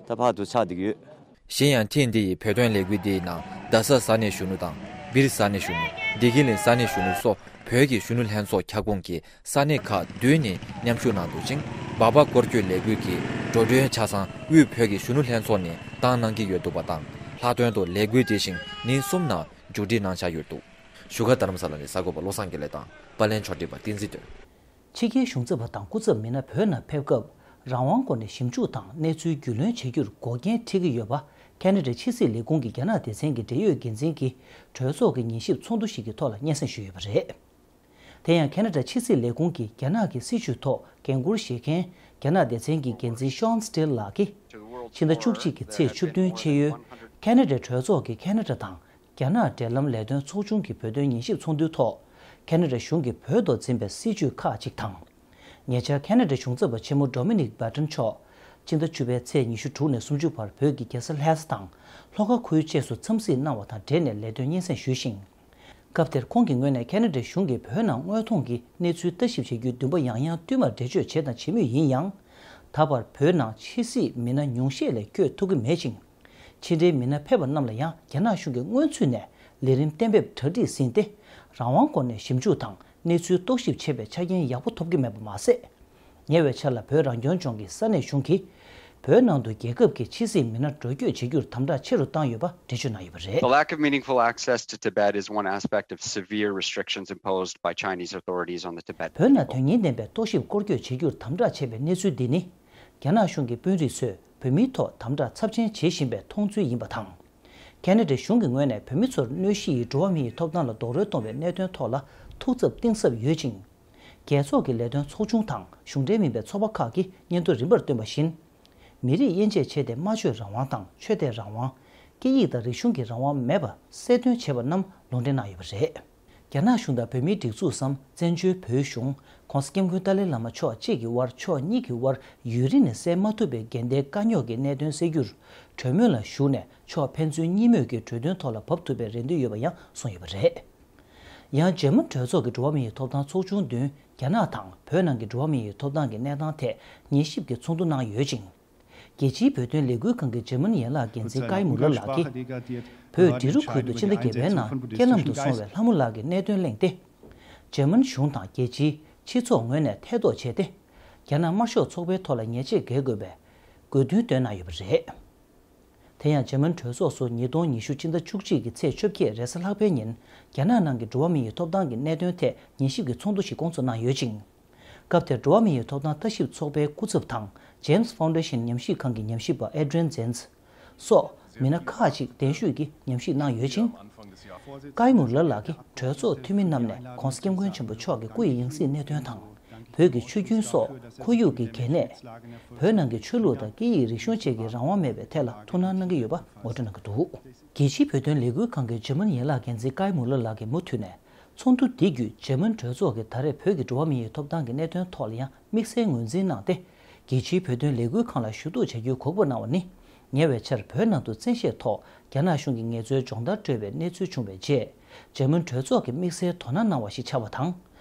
ད་ཕར་དུ་ཆགས་བསྡད་ཀྱི་ཡོད། གཞན་ཡང་ཐེངས་འདི་ཡི་བོད་དོན་ལས་འགུལ་འདིའི་ནང་རྡ་ས་ས་གནས་གཞོན་ནུ་དང་། སྦིར་ས་གནས་གཞོན་ནུ། བདེ་སྐྱིད་གླིང་ས་གནས་གཞོན་ནུ་སོགས་བོད་ཀྱི་གཞོན་ནུ་ལྷན་ཚོགས་ཁྱབ་ཁོངས་ཀྱི་ས་གནས་ཁག་བདུན་ནས་མཉམ་ཞུགས་གནང་འདུག་ཅིང་། སྦག་སྦག་སྐོར་སྐྱོད་ལས་འགུལ་གྱི་འགྲོ་གྲོན་ཆ་ཚང་དབུས་བོད་ཀྱི་གཞོན་ནུ་ལྷན་ཚོགས་ནས་བཏང་གནང་གི་ཡོད་འདུག་པ་དང་། ལྷག་དོན་དུ་ལས་འགུལ་དེ་བཞིན་ཉིན་གསུམ་ནང་མཇུག་སྒྲིལ་གནང་འཆར་ཡོད་འདུག་བཞུགས་སྒར་རྡ་རམ་ས་ལ་ནས་གསར་འགོད་པ་བློ་བཟང་དགེ་ལེགས་དང་། པར་ལེན་ཕྱོགས་སྒྲིག་པ་བསྟན་འཛིན་དོན། ཕྱི་རྒྱལ་གཞུང་ཚབ་པ་དང་སྐུ་ཚབ་མི་སྣ་བོད་ནང་ཕེབས་སྐབས། རང་དབང་སྒོ་ནས་ཞིབ་འཇུག་དང་གནས་ཚུལ་རྒྱུས་ལོན་བྱེད་རྒྱུར་འགོག་རྐྱེན་འཕྲད་ཀྱི་ཡོད་པ། ཁ་ན་ཌའི་ཕྱི་སྲིད་ལས་ཁུངས་ཀྱི་རྒྱ་ནག་སྡེ་ཚན་གྱི་འབྲེལ་ཡོད་འགན་འཛིན་གྱིས་གྲོས་ཚོགས་ཀྱི་ཉན་ཞིབ་ཚོགས་འདུ་ཞིག་གི་ཐོག་ལ་སྙན་སེང་ཞུས་ཡོད་པ་རེད། དེ་ཡང་ཁ་ན་ཌ་ཕྱི་སྲིད་ལས་ཁུངས་ཀྱིས་རྒྱ་ནག་གི་སྲིད་བྱུས་ཐོག་འགན་འཁུར་བཞེས་མཁན་རྒྱ་ནག་སྡེ་ཚན་གྱི་འགན་འཛིན་ཤོན་སི་ཏེལ་ལགས་ཀྱིས། ཕྱི་ཟླ་བཅུ་གཅིག་གི་ཚེས་བཅུ་བདུན་ཕྱེད་ཡོལ། ཁ་ན་ཌའི་གྲོས་ཚོགས་ཀྱི་ཁ་ན་ཌ་དང་། རྒྱ་ནག་འབྲེལ་ལམ་ལས་དོན་ཚོགས་ཆུང་གི་བོད་དོན་ཉན་ཞིབ་ཚོགས་འདུའི་ཐོག་ཁ་ན་ཌ་གཞུང་གིས་བོད་ཐོག་འཛིན་པའི་སྲིད་བྱུས་ཁག་ཅིག་དང་། ཉེ་ཆར་ཁ་ན་ཌ་གཞུང་ཚབ་པ་ཆེན་མོ་ཌོ་མི་ནིག་བྷ་ཊོན་མཆོག་ཕྱི་ཟླ་བཅུ་པའི་ཚེས་ཉི་ཤུ་དྲུག་ནས་སུམ་ཅུ་བར་བོད་ཀྱི་རྒྱལ་ས་ལྷ་ས་དང་ལྷོ་ཁ་ཁུལ་བཅས་སུ་འཚམས་གཟིགས་གནང་བ་དང་འབྲེལ་ནས་ལས་དོན་སྙན་སེང་ཞུས་ཤིང་། སྐབས་དེར་ཁོང་གི་ངོས་ནས་ཁ་ན་ཌའི་གཞུང་གིས་བོད་ནང་དངོས་མཐོང་གི་གནས་ཚུལ་ལྟ་ཞིབ་བྱེད་རྒྱུའི་འདུན་པ་ཡང་ཡང་བསྟུད་མར་འགྲེལ་བརྗོད་བྱས་དང་བྱེད་མུས་ཡིན་ཡང་། ད་བར་བོད་ནང་ཕྱི་སྲིད་མི་སྣ་ཉུང་ཤས་ལས་བསྐྱོད་ཐུབ་ཀྱི་མེད་ཅིང་། ཕྱི་འབྲེལ་མི་སྣ་ཕེབས་པ་རྣམས་ལ་ཡང་རྒྱ་ནག་གཞུང་གིས་སྔོན་ཚུད་ནས་ལས་རིམ་གཏན་འབེབས་གྲ་སྒྲིག་ཟིན་ཏེ། རང་དབང་སྒོ་ནས་ཞིབ་འཇུག་དང་གནས་ཚུལ་རྟོག་ཞིབ་བྱེད་པའི་ཆ་རྐྱེན་ཡག་པོ་ཐོབ་ཀྱི་མེད་པ་མ་ཟད། ཉེ་བའི་ཆར་ལ་བོད་རང་སྐྱོང་ལྗོངས་ཀྱི་ས་གནས་གཞུང་གིས། བོད་ནང་དུ་རྒྱལ་ཁབ་ཀྱི་ཕྱི་སྲིད་མི་སྣ་འགྲོ་སྐྱོད་བྱེད་རྒྱུར་དམ་དྲག་ཆེ་རུ་བཏང་ཡོད་པ་འགྲེལ་བརྗོད་གནང་ཡོད་པ་རེད། The lack of meaningful access to Tibet is one aspect of severe restrictions imposed by Chinese authorities on the Tibetan people. བོད་ནང་དོན་སྙིང་ལྡན་པའི་རྟོག་ཞིབ་སྐོར་སྐྱོད་བྱེད་རྒྱུར་དམ་དྲག་བྱས་པའི་གནས་ཚུལ་འདི་ནི། རྒྱ་ནག་གཞུང་གི་དཔོན་རིགས་ཚོས་བོད་མིའི་ཐོག་དམ་དྲག་ཚབས་ཆེན་བྱེད་བཞིན་པའི་མཐོང་ཚུལ་ཡིན་པ་དང་། ཁ་ན་ཌའི་གཞུང་གི་ངོས་ནས་བོད་མི་ཚོར་གནོད་གཞི་ཡིས་འགྲོ་བ་མི་ཡི་ཐོབ་ཐང་ལ་རྡོག་རོལ་གཏོང་བའི་གནད་དོན་ཐོག་ལ་ཐུགས་འཚབ་གཏིང་ཟབ་ཡོད་ཅིང་། རྒྱལ་ཚོགས་ཀྱི་ལས་དོན་ཚོགས་ཆུང་དང་གཞུང་འབྲེལ་མིན་པའི་ཚོགས་པ་ཁག་གིས་སྙན་ཐོ་རིམ་པར་བཏོན་པ་བཞིན། མི་རིགས་དབྱེ་འབྱེད་བྱས་ཏེ་སྨྲ་བརྗོད་རང་དབང་དང་ཆོས་དད་རང་དབང་། སྐད་ཡིག་དང་རིག་གཞུང་གི་རང་དབང་མེད་པ་གསལ་སྟོན་བྱས་པ་རྣམས་ལུང་འདྲེན་གནང་ཡོད་པ་རེད། རྒྱ་ནག་གཞུང་དང་བོད་མིའི་སྒྲིག་འཛུགས་སམ་བཙན་བྱོལ་བོད་གཞུང་། ྋགོང་ས་ྋསྐྱབས་མགོན་ཏཱ་ལའི་བླ་མ་མཆོག་བཅས་ཀྱི་དབར་ཕྱོགས་གཉིས་ཀྱི་དབར་ཡུན་རིང་ནས་སེལ་མ་ཐུབ་པའི་འགལ་ཟླའི་དཀའ་རྙོག་གི་གནད་དོན་སེལ་རྒྱུར་གྲོས་མོལ་ལ་ཞུགས་ནས་ཕྱོགས་ཕན་ཚུན་གཉིས་མོས་ཀྱི་གྲོས་མཐུན་ཐོག་ལ་བབས་ཐུབ་པའི་རེ་འདུན་ཡོད་པ་ཡང་གསུངས་ཡོད་པ་རེད། ཡང་འཇར་མན་གྲོས་ཚོགས་ཀྱི་འགྲོ་བ་མིའི་ཐོབ་ཐང་ཚོགས་ཆུང་མདུན་རྒྱ་ནག་དང་བོད་ནང་གི་འགྲོ་བ་མིའི་ཐོབ་ཐང་གི་གནས་སྟངས་ཐད་ཉན་ཞིབ་ཀྱི་ཚོགས་འདུ་གནང་ཡོད་ཅིང་། རྒྱལ་སྤྱིའི་བོད་དོན་ལས་འགུལ་ཁང་གི་འཇར་མན་ཡན་ལག་འགན་འཛིན་ཀའི་མུ་ལར་ལགས་ཀྱིས། བོད་འབྲི་རུ་ཁུལ་དུ་ཕྱི་ཟླ་བརྒྱད་པའི་ནང་རྐྱེན་ལམ་དུ་སོང་བའི་ལྷ་མོ་ལགས་ཀྱི་གནད་དོན་གླེང་སྟེ། འཇར་མན་གཞུང་དང་རྒྱལ་སྤྱིའི་སྤྱི་ཚོགས་ངོས་ནས་ཐེ་གཏོགས་བྱས་ཏེ། རྒྱ་ནག་དམར་ཤོག་ཚོགས་པའི་ཐོག་ལ་ཉེས་ཆད་འགེལ་དགོས་པའི་དགོས་འདུན་བཏོན་གནང་ཡོད་པ་རེད། དེ་ཡང་འཇར་མན་གྲོས་ཚོགས་སུ་ཉིས་སྟོང་ཉི་ཤུ་ཕྱི་ཟླ་བཅུ་གཅིག་གི་ཚེས་བཅོ་བརྒྱད་རེས་གཟའ་ལྷག་པའི་ཉིན་རྒྱ་ནག་ནང་གི་འགྲོ་བ་མི་ཡི་ཐོབ་ཐང་གི་གནད་དོན་ཐད་ཉན་ཞིབ་ཀྱི་ཚོགས་འདུ་ཞིག་བསྐོང་ཚོགས་གནང་ཡོད་ཅིང་། སྐབས་དེར་འགྲོ་བ་མི་ཡི་ཐོབ་ཐང་ལྟ་ཞིབ་ཚོགས་པའི་སྐུ་ཚབ་དང་James Foundation ཉམས་ཞིབ་ཁང་གི་ཉམས་ཞིབ་པ་ཨེ་ཌི་རན་ཛེན་སོགས་མི་སྣ་ཁག་ཅིག་གདན་ཞུས་ཀྱིས་ཉམས་ཞིབ་གནང་ཡོད་ཅིང་། ཀའི་མུ་ལར་ལགས་ཀྱིས་གྲོས་ཚོགས་འཐུས་མི་རྣམས་ནས་ྋགོང་ས་ྋསྐྱབས་མགོན་ཆེན་པོ་མཆོག་གི་སྐུ་ཡི་ཡང་སྲིད་གནད་དོན་དང་། བོད་ཀྱི་ཆོས་བརྒྱུད་སོགས་ཁོར་ཡུག་གི་གལ་གནད། བོད་ནང་གི་ཆོས་ལུགས་དང་སྐད་ཡིག་རིག་གཞུང་བཅས་ཀྱི་རང་དབང་མེད་པའི་ཐད་ལ་ཐུགས་སྣང་གནང་གི་ཡོད་པ་ངོ་སྤྲོད་གནང་གི་འདུག་རྒྱལ་སྤྱིའི་བོད་དོན་ལས་འགུལ་ཁང་གི་འཇར་མན་ཡན་ལག་འགན་འཛིན་ཀའི་མུ་ལར་ལགས་ཀྱིས་མུ་མཐུད་ནས། ཚོགས་འདུ་འདི་བརྒྱུད་འཇར་མན་གྲོས་ཚོགས་ཀྱིས་ད་རེས་བོད་ཀྱི་འགྲོ་བ་མི་ཡི་ཐོབ་ཐང་གི་གནད་དོན་ཐོག་ལ་ཡང་དམིགས་བསལ་ངོས་འཛིན་གནང་སྟེ། རྒྱལ་སྤྱིའི་བོད་དོན་ལས་འགུལ་ཁང་ལ་ཞུ་གཏུག་བྱ་རྒྱུའི་གོ་སྐབས་གནང་བ་ནི། ཉེ་བའི་ཆར་བོད་ནང་དུ་བཙན་ཤེད་ཐོག་རྒྱ་ནག་གཞུང་གིས་ངལ་རྩོལ་སྦྱོང་བརྡར་སྤྲོད་པའི་གནས་ཚུལ་བྱུང་བའི་རྗེས། འཇར་མན་གྲོས་ཚོགས་ཀྱིས་དམིགས་བསལ་དོ་སྣང་གནང་བ་ཞིག་ཆགས་པ་དང་།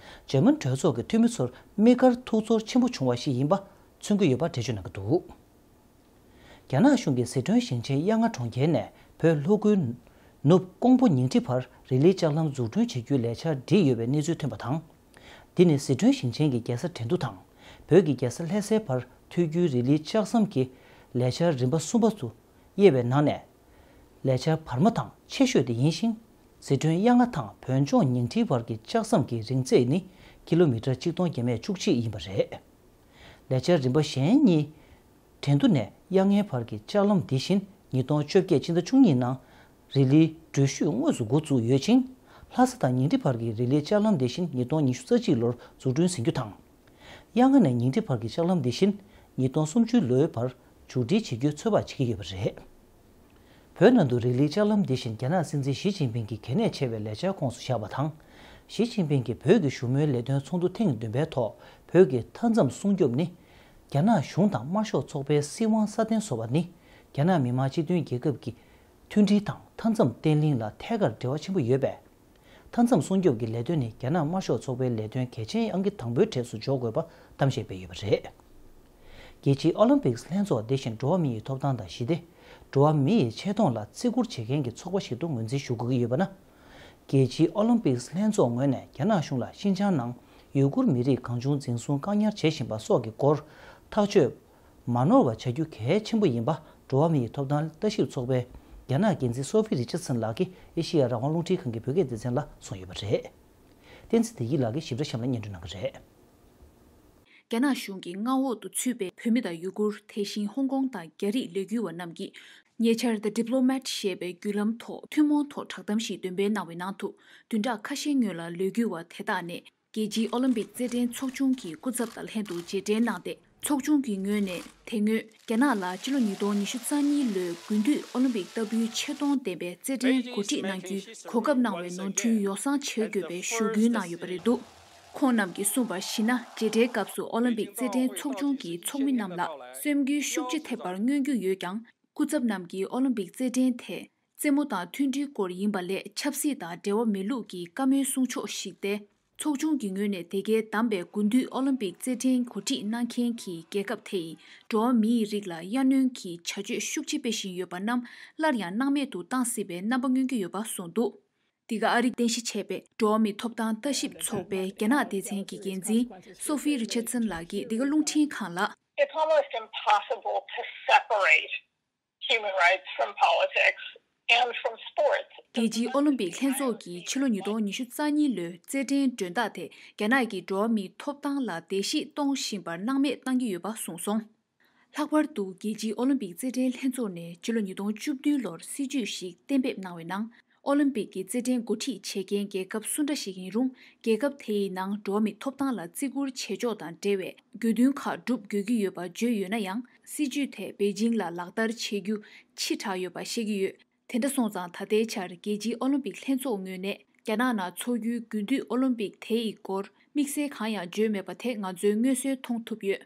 འཇར་མན་གྲོས་ཚོགས་ཀྱི་འཐུས་མི་ཚོར་དམིགས་བཀར་ཐུགས་ཚོར་ཆེན་པོ་བྱུང་བ་ཞིག་ཡིན་པ་མཚོན་གྱི་ཡོད་པ་འགྲེལ་བརྗོད་གནང་གི་འདུག་རྒྱ་ནག་གཞུང་གིས་ཟི་ཁྲོན་ཞིང་ཆེན་གཡང་ལྔ་གྲོང་ཁྱེར་ནས་བོད་ལྷོ་ཁུལ་ནུབ་ཀོང་པོ་ཉིང་ཁྲི་བར་རི་ལི་ལྕགས་ལམ་འཛུགས་སྐྲུན་བྱེད་རྒྱུའི་ལས་འཆར་བསྒྲིགས་ཡོད་པའི་གནས་ཚུལ་ཐོན་པ་དང་། འདི་ནི་ཟི་ཁྲོན་ཞིང་ཆེན་གྱི་རྒྱལ་ས་ཁྲེང་ཏུ་དང་བོད་ཀྱི་རྒྱལ་ས་ལྷ་སའི་བར་མཐུད་རྒྱུའི་རི་ལི་ལྕགས་ཟམ་གྱི་ལས་འཆར་རིམ་པ་གསུམ་པ་དུ་དབྱེ་བའི་ནང་ནས། ལས་འཆར་བར་མ་དང་ཆེ་ཤོས་དེ་ཡིན་ཞིང་། ཟི་ཁྲོན་གཡང་ལྔ་དང་བོད་ལྗོངས་ཉིང་ཁྲིའི་བར་གྱི་ལྕགས་ཟམ་གྱི་རིང་ཚད་ནི་ཀི་ལོ་མི་ཊར་གཅིག་སྟོང་བརྒྱ་མེད་བཅུ་གཅིག་ཡིན་པ་རེད། ལས་འཆར་རིམ་པ་གཞན་གཉིས། ཁྲེང་ཏུ་ནས་གཡང་ལྔའི་བར་གྱི་ལྕགས་ལམ་འདི་བཞིན་ཉིས་སྟོང་བཅོ་བརྒྱད་སྤྱི་ཟླ་བཅུ་གཉིས་ནང་རི་ལིའི་འགྲུལ་བཞུད་དངོས་སུ་འགོ་བཙུགས་ཡོད་ཅིང་། ལྷ་ས་དང་ཉིང་ཁྲི་བར་གྱི་རི་ལིའི་ལྕགས་ལམ་འདི་བཞིན་ཉིས་སྟོང་ཉི་ཤུ་རྩ་གཅིག་ལོར་འཛུགས་སྐྲུན་ཟིན་རྒྱུ་དང་། གཡང་ལྔ་ནས་ཉིང་ཁྲི་བར་གྱི་ལྕགས་ལམ་འདི་བཞིན་ཉིས་སྟོང་སུམ་ཅུ་ལོའི་བར་མཇུག་སྒྲིལ་བྱེད་རྒྱུའི་ཚོད་དཔག་བྱེད་ཀྱི་ཡོད་པ་རེད། བོད་ནང་དུ་རི་ལིའི་ལྕགས་ལམ་འདི་བཞིན་རྒྱ་ནག་སྲིད་འཛིན་ཞི་ཅིན་ཕིང་གིས་གལ་གནད་ཆེ་བའི་ལས་འཆར་ཁོངས་སུ་བཞག་པ་དང་། ཞི་ཅིན་ཕིང་གིས་བོད་ཀྱི་བཞུགས་མོལ་ལས་དོན་ཚོགས་འདུ་ཐེངས་བདུན་པའི་ཐོག་བོད་ཀྱི་མཐའ་མཚམས་སྲུང་སྐྱོབ་ནི། རྒྱ་ནག་གཞུང་དང་དམར་ཤོག་ཚོགས་པའི་སྲིད་དབང་སྲ་བརྟན་བཟོ་བ་ནི། རྒྱ་ནག་མི་དམངས་སྤྱི་མཐུན་རྒྱལ་ཁབ་ཀྱི་མཐུན་སྒྲིལ་དང་མཐའ་མཚམས་བརྟན་ལྷིང་ལ་ཐད་ཀར་འབྲེལ་བ་ཆེན་པོ་ཡོད་པས། མཐའ་མཚམས་སྲུང་སྐྱོབ་ཀྱི་ལས་དོན་ནི་རྒྱ་ནག་དམར་ཤོག་ཚོགས་པའི་ལས་དོན་གལ་ཆེན་ཨང་ཀི་དང་པོའི་གྲས་སུ་འཇོག་དགོས་པ་གཏམ་བཤད་སྤེལ་ཡོད་པ་རེད། རྒྱ་ རྒྱལ་སྤྱིའི་ཨོ་ལིམ་པིག་ལྷན་ཚོགས་དེ་བཞིན་འགྲོ་བ་མི་ཡི་ཐོབ་ཐང་དང་ཞི་བདེ། འགྲོ་བ་མི་ཡི་ཆེ་མཐོང་ལ་བརྩི་བཀུར་བྱེད་མཁན་གྱི་ཚོགས་པ་ཞིག་ཏུ་ངོས་འཛིན་ཞུ་དགོས་ཀྱི་ཡོད་པ་ན། རྒྱལ་སྤྱིའི་ཨོ་ལིམ་པིག་ལྷན་ཚོགས་ངོས་ནས་རྒྱ་ནག་གཞུང་ལ་ཤིན་ཅང་ནང་ཡུ་གུར་མི་རིགས་གང་བྱུང་འཛིན་བཟུང་བཀག་ཉར་བྱེད་བཞིན་པ་སོགས་ཀྱི་སྐོར་ཐག་གཅོད་མ་ནོར་བ་བྱ་རྒྱུ་གལ་ཆེན་པོ་ཡིན་པ། འགྲོ་བ་མི་ཡི་ཐོབ་ཐང་ལྟ་ཞིབ་ཚོགས་པའི་རྒྱ་ནག་འགན་འཛིན་སོ་ཕི་རི་ཆར་སན་ལགས་ཀྱིས་ཨེ་ཤེ་ཡ་རང་དབང་རླུང་འཕྲིན་ཁང་གི་བོད་སྐད་སྡེ་ཚན་ལ་གསུངས་ཡོད་པ་རེད། བསྟན་འཛིན་བདེ་སྐྱིད་ལགས་ཀྱིས་ཞིབ་ཕྲ་གཤམ་ལ་སྙན་སྒྲོན་གནང་གི་རེད། རྒྱ་ནག་གཞུང་གི་མངའ་འོག་ཏུ་ཚུད་པའི་བོད་མི་དང་ཡུ་གུར། དེ་བཞིན་ཧོང་ཀོང་དང་རྒྱ་རིགས་ལས་འགུལ་བ་རྣམས་ཀྱིས། ཉེ་ཆར་The Diplomat ཞེས་པའི་བརྒྱུད་ལམ་ཐོག་ཐུན་མོང་ཐོག་བསྒྲགས་གཏམ་ཞིག་འདོན་སྤེལ་གནང་བའི་ནང་དུ། བདུན་ཕྲག་ཁ་ཤས་སྔོན་ལ་ལས་འགུལ་བ་དེ་དག་ནས། རྒྱལ་སྤྱིའི་ཨོ་ལིམ་པིག་རྩེད་འགྲན་ཚོགས་ཆུང་གི་སྐུ་ཚབ་དང་ལྷན་དུ་རྗེས་དྲན་གནང་སྟེ། ཚོགས་ཆུང་གི་ངོས་ནས་དེ་སྔོན་རྒྱ་ནག་ལ་ཕྱི་ལོ་ཉིས་སྟོང་ཉི་ཤུ་རྩ་གཉིས་ལོའི་དགུན་དུས་ཨོ་ལིམ་པིག་ལྟ་བུའི་ཆེ་མཐོང་ལྡན་པའི་རྩེད་འགྲན་གོ་སྒྲིག་གནང་རྒྱུའི་གོ་སྐབས་གནང་བའི་ནོར་འཁྲུལ་ཡོ་བསྲང་བྱེད་དགོས་པའི་ཞུ་སྐུལ་གནང་ཡོད་པ་རེད་འདུག་ཁོང་རྣམས་ཀྱིས་གསུངས་པར་གཞིགས་ན། རྗེས་དྲན་སྐབས་སུ་ཨོ་ལིམ་པིག་རྩེད་འགྲན་ཚོགས་ཆུང་གི་ཚོགས་མི་རྣམས་ལ་སེམས་འགུལ་ཤུགས་ཆེ་ཐེབས་པར་མངོན་རྒྱུ་ཡོད་ཀྱང་། སྐུ་ཚབ་རྣམས་ཀྱིས་ཨོ་ལིམ་པིག་རྩེད་འགྲན་དེ་རྩེད་མོ་དང་མཐུན་སྒྲིལ་སྐོར་ཡིན་པ་ལས་ཆབ་སྲིད་དང་འབྲེལ་བ་མེད་ལུགས་ཀྱི་བཀའ་མོལ་གསུང་ཕྱོགས་ཤིག་སྟེ། ཚོགས་ཆུང་གི་ངོས་ནས་དེ་གའི་བདམས་པའི་དགུན་དུས་ཨོ་ལིམ་པིག་རྩེད་འགྲན་གོ་སྒྲིག་གནང་མཁན་གྱི་རྒྱལ་ཁབ་དེ་ཡིས་འགྲོ་བ་མིའི་རིགས་ལ་གཡར་གནོན་གྱི་བྱ་སྤྱོད་ཤུགས་ཆེ་སྤེལ་བཞིན་ཡོད་པ་རྣམས་སླར་ཡང་སྣང་མེད་དུ་བཏང་སྲིད་པའི་རྣམ་པ་མངོན་གྱི་ཡོད་པ་གསུངས་འདུག་འདི་ག་ཨ་རིར་རྟེན་གཞི་བྱས་པའི་འགྲོ་བ་མིའི་ཐོབ་ཐང་ལྟ་ཞིབ་ཚོགས་པའི་རྒྱ་ནག་སྡེ་ཚན་གྱི་འགན་འཛིན་སོ་ཧྥི་རི་ཆར་སན་ལགས་ཀྱིས་འདི་ག་རླུང་འཕྲིན་ཁང་ལ། It's almost impossible to separate human rights from politics and from sports. རྒྱལ་སྤྱིའི་ཨོ་ལིམ་པིག་ལྷན་ཚོགས་ཀྱིས་ཕྱི་ལོ་ཉིས་སྟོང་ཉི་ཤུ་རྩ་གཉིས་ལོའི་རྩེད་འགྲན་མགྲོན་བདག་དེ་རྒྱ་ནག་གི་འགྲོ་བ་མིའི་ཐོབ་ཐང་ལ་བརྡལ་བཤིག་གཏོང་བཞིན་པར་སྣང་མེད་བཏང་གི་ཡོད་པ་གསུངས་སོང་། ལྷག་པར་དུ་རྒྱལ་སྤྱིའི་ཨོ་ལིམ་པིག་རྩེད་འགྲན་ལྷན་ཚོགས་ནས་ཕྱི་ལོ་ཉིས་སྟོང་བཅུ་བདུན་ལོར་སྲིད་ཇུས་ཤིག་གཏན་འབེབས་གནང་བའི་ནང་། ཨོ་ལིམ་པིག་གི་རྩེད་འགྲན་འགོ་ཁྲིད་བྱེད་མཁན་རྒྱལ་ཁབ་སུ་འདྲ་ཞིག་ཡིན་རུང་། རྒྱལ་ཁབ་དེའི་ནང་འགྲོ་བ་མིའི་ཐོབ་ཐང་ལ་བརྩི་བཀུར་བྱེད་ཕྱོགས་དང་འབྲེལ་བའི་དགོས་འདུན་ཁག་སྒྲུབ་དགོས་ཀྱི་ཡོད་པ་བརྗོད་ཡོད་ན་ཡང་། སྲིད་ཇུས་དེ་པེ་ཅིང་ལ་ལག་བསྟར་བྱེད་རྒྱུ་ཕྱི་དྲགས་ཡོད་པ་བཤད་ཀྱི་ཡོད། དེ་འདྲ་སོང་ཙང་། ད་ལྟའི་ཆར་རྒྱལ་སྤྱིའི་ཨོ་ལིམ་པིག་ལྷན་ཚོགས་ངོས་ནས་རྒྱ་ནག་ནང་འཚོགས་རྒྱུའི་དགུན་དུས་ཨོ་ལིམ་པིག་དེ་ཡི་སྐོར་དམིགས་བསལ་གང་ཡང་བརྗོད་མེད་པ་དེ་ང་ཚོས་མངོན་གསལ་མཐོང་ཐུབ་ཡོད།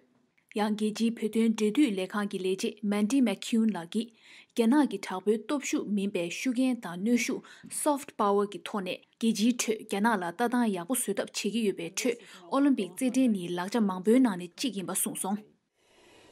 ཡང་། རྒྱལ་སྤྱིའི་བོད་དོན་འབྲེལ་མཐུད་ལས་ཁང་གི་ལས་བྱེད་མན་ཌི་མེག་ཁིའུན་ལགས་ཀྱིས། རྒྱ་ནག་གི་དྲག་པོའི་སྟོབས་ཤུགས་མིན་པའི་ཤུགས་རྐྱེན་དང་གནོན་ཤུགས། Soft Power གྱི་ཐོག་ནས་རྒྱལ་སྤྱིའི་ཁྲོད་རྒྱ་ནག་ལ་ལྟ་སྟངས་ཡག་པོ་བཟོ་ཐབས་བྱེད་ཀྱི་ཡོད་པའི་ཁྲོད། ཨོ་ལིམ་པིག་རྩེད་འགྲན་ནི་ལག་ཆ་མང་པོའི་ནང་ནས་གཅིག་ཡིན་པ་གསུངས་སོང་།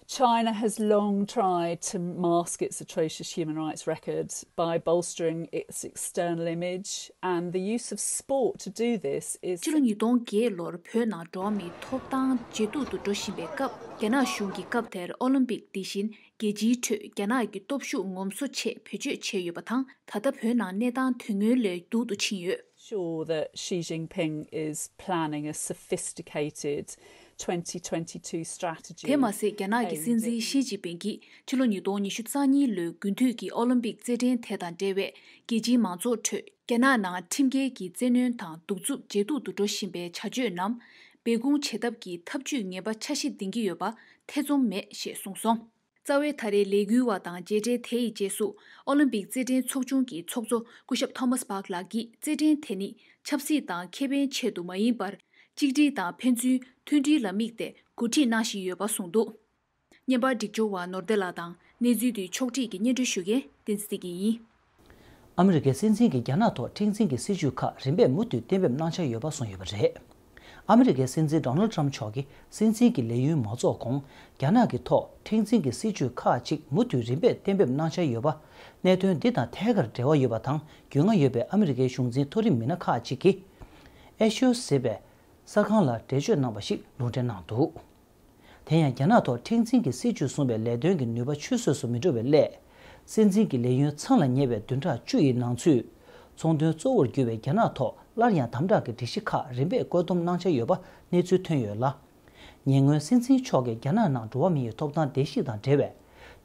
China has long tried to mask its atrocious human rights record by bolstering its external image, and the use of sport to do this is ཕྱི་ལོ་ཉིས་སྟོང་བརྒྱད་ལོར་བོད་ནང་འགྲོ་བ་མིའི་ཐོབ་ཐང་ཇེ་སྡུག་ཏུ་འགྲོ་བཞིན་པའི་སྐབས། རྒྱ་ནག་གཞུང་གིས་སྐབས་དེར་ཨོ་ལིམ་པིག་འདི་བཞིན་རྒྱལ་སྤྱིའི་ཁྲོད་རྒྱ་ནག་གི་སྟོབས་ཤུགས་ངོམ་སོ་ཆེད་བེད་སྤྱོད་བྱས་ཡོད་པ་དང་། ད་ལྟ་བོད་ནང་གནས་སྟངས་དོན་དངོས་ལས་སྡུག་ཏུ་ཕྱིན་ཡོད། Sure that Xi Jinping is planning a sophisticated twenty twenty-two strategy. དེ་མ་ཟད། རྒྱ་ནག་གི་སྲིད་འཛིན་ཞི་ཅིན་ཕིང་གིས་ཕྱི་ལོ་ཉིས་སྟོང་ཉི་ཤུ་རྩ་གཉིས་ལོའི་དགུན་དུས་ཀྱི་ཨོ་ལིམ་པིག་རྩེད་འགྲན་དེ་དང་འབྲེལ་བའི་རྒྱལ་སྤྱིའི་མང་ཚོགས་ཁྲོད། རྒྱ་ནག་ནང་ཁྲིམས་འགལ་གྱི་བཙན་གནོན་དང་གདུག་རྩུབ་ཇེ་སྡུག་ཏུ་འགྲོ་བཞིན་པའི་བྱ་སྤྱོད་རྣམས་སྦས་སྐུང་བྱེད་ཐབས་ཀྱི་ཐབས་ཇུས་ངན་པ་འཆར་གཞི་འདིང་གི་ཡོད་པ་ཐེ་ཚོམ་མེད་ཞེས་གསུངས་སོང་། རྩ་བའི་ད་རེས་ལས་འགུལ་བ་དང་མཇལ་འཕྲད་དེ་ཡི་རྗེས་སུ། ཨོ་ལིམ་པིག་རྩེད་འགྲན་ཚོགས་ཆུང་གི་ཚོགས་གཙོ་སྐུ་ཞབས་ཐོ་མཱས་པཱག་ལགས་ཀྱིས། རྩེད་འགྲན་དེ་ནི་ཆབ་སྲིད་དང་ཁེ་ཕན་ཆེད་དུ་མ་ཡིན་པར། གཅིག་སྒྲིལ་དང་ཕན་ཚུན་མཐུན་སྒྲིལ་ལ་དམིགས་ཏེ་གོ་སྒྲིག་གནང་བཞིན་ཡོད་པ་གསུངས་འདུག་བརྙན་པར་སྒྲིག་སྦྱོར་བ་ནོར་བདེ་ལགས་དང་། གནས་ཚུལ་དེ་ཕྱོགས་སྒྲིག་གིས་སྙན་སྒྲོན་ཞུ་མཁན་བསྟན་འཛིན་བདེ་སྐྱིད་ཡིན། ཨ་མི་རི་ཀའི་སྲིད་འཛིན་གྱིས་རྒྱ་ནག་ཐོག་མཁྲེགས་འཛིན་གྱི་སྲིད་ཇུས་ཁག་རིམ་པས་མུ་མཐུད་གཏན་འབེབས་གནང་འཆར་ཡོད་པ་གསུངས་ཡོད་པ་རེད། ཨ་མི་རི་ཀའི་སྲིད་འཛིན་ཌོ་ནལ་ཊམ་མཆོག་གིས་སྲིད་འཛིན་གྱི་ལས་ཡུན་མ་རྫོགས་གོང་། རྒྱ་ནག་གི་ཐོག་མཁྲེགས་འཛིན་གྱི་སྲིད་ཇུས་ཁག་ཅིག་མུ་མཐུད་རིམ་པས་གཏན་འབེབས་གནང་འཆར་ཡོད་པ། གནད་དོན་འདི་དང་ཐད་ཀར་འབྲེལ་བ་ཡོད་པ་དང་། རྒྱུས་མངའ་ཡོད་པའི་ཨ་མི་རི་ཀའི་གཞུང་འཛིན་མཐོ་རིམ་མི་སྣ་ཁག་ཅིག་གིས། ཨེ་ཤོ་ཟེར་བའི་གསར་ཁང་ལ་འགྲེལ་བརྗོད་གནང་བ་ཞིག་ལུང་འདྲེན་གནང་འདུག་དེ་ཡང་། རྒྱ་ནག་ཐོག་མཁྲེགས་འཛིན་གྱི་སྲིད་ཇུས་བཟུང་བའི་ལས་དོན་གྱི་ནུས་པ་ཆུད་ཟོས་སུ་མི་འགྲོ་བའི་སླད། སྲིད་འཛིན་གྱི་ལས་ཡུན་མཚམས་ལ་ཉེ་བའི་བདུན་ཕྲག་བཅུ་ཡི་ནང་ཚུད། ཚོང་དོན་གཙོ་བོར་གྱུར་པའི་རྒྱ་ནག་ཐོག་སླར་ཡང་དམ་དྲག་གི་སྒྲིག་གཞི་ཁག་རིམ་པས་བཀོད་འདོམས་གནང་འཆར་ཡོད་པ་གནས་ཚུལ་ཐོན་ཡོད་ལ། ཉེ་སྔོན་སྲིད་འཛིན་མཆོག་གིས་རྒྱ་ནག་ནང་འགྲོ་བ་མིའི་ཐོབ་ཐང་བརྡལ་བཤིག་དང་འབྲེལ་བའི་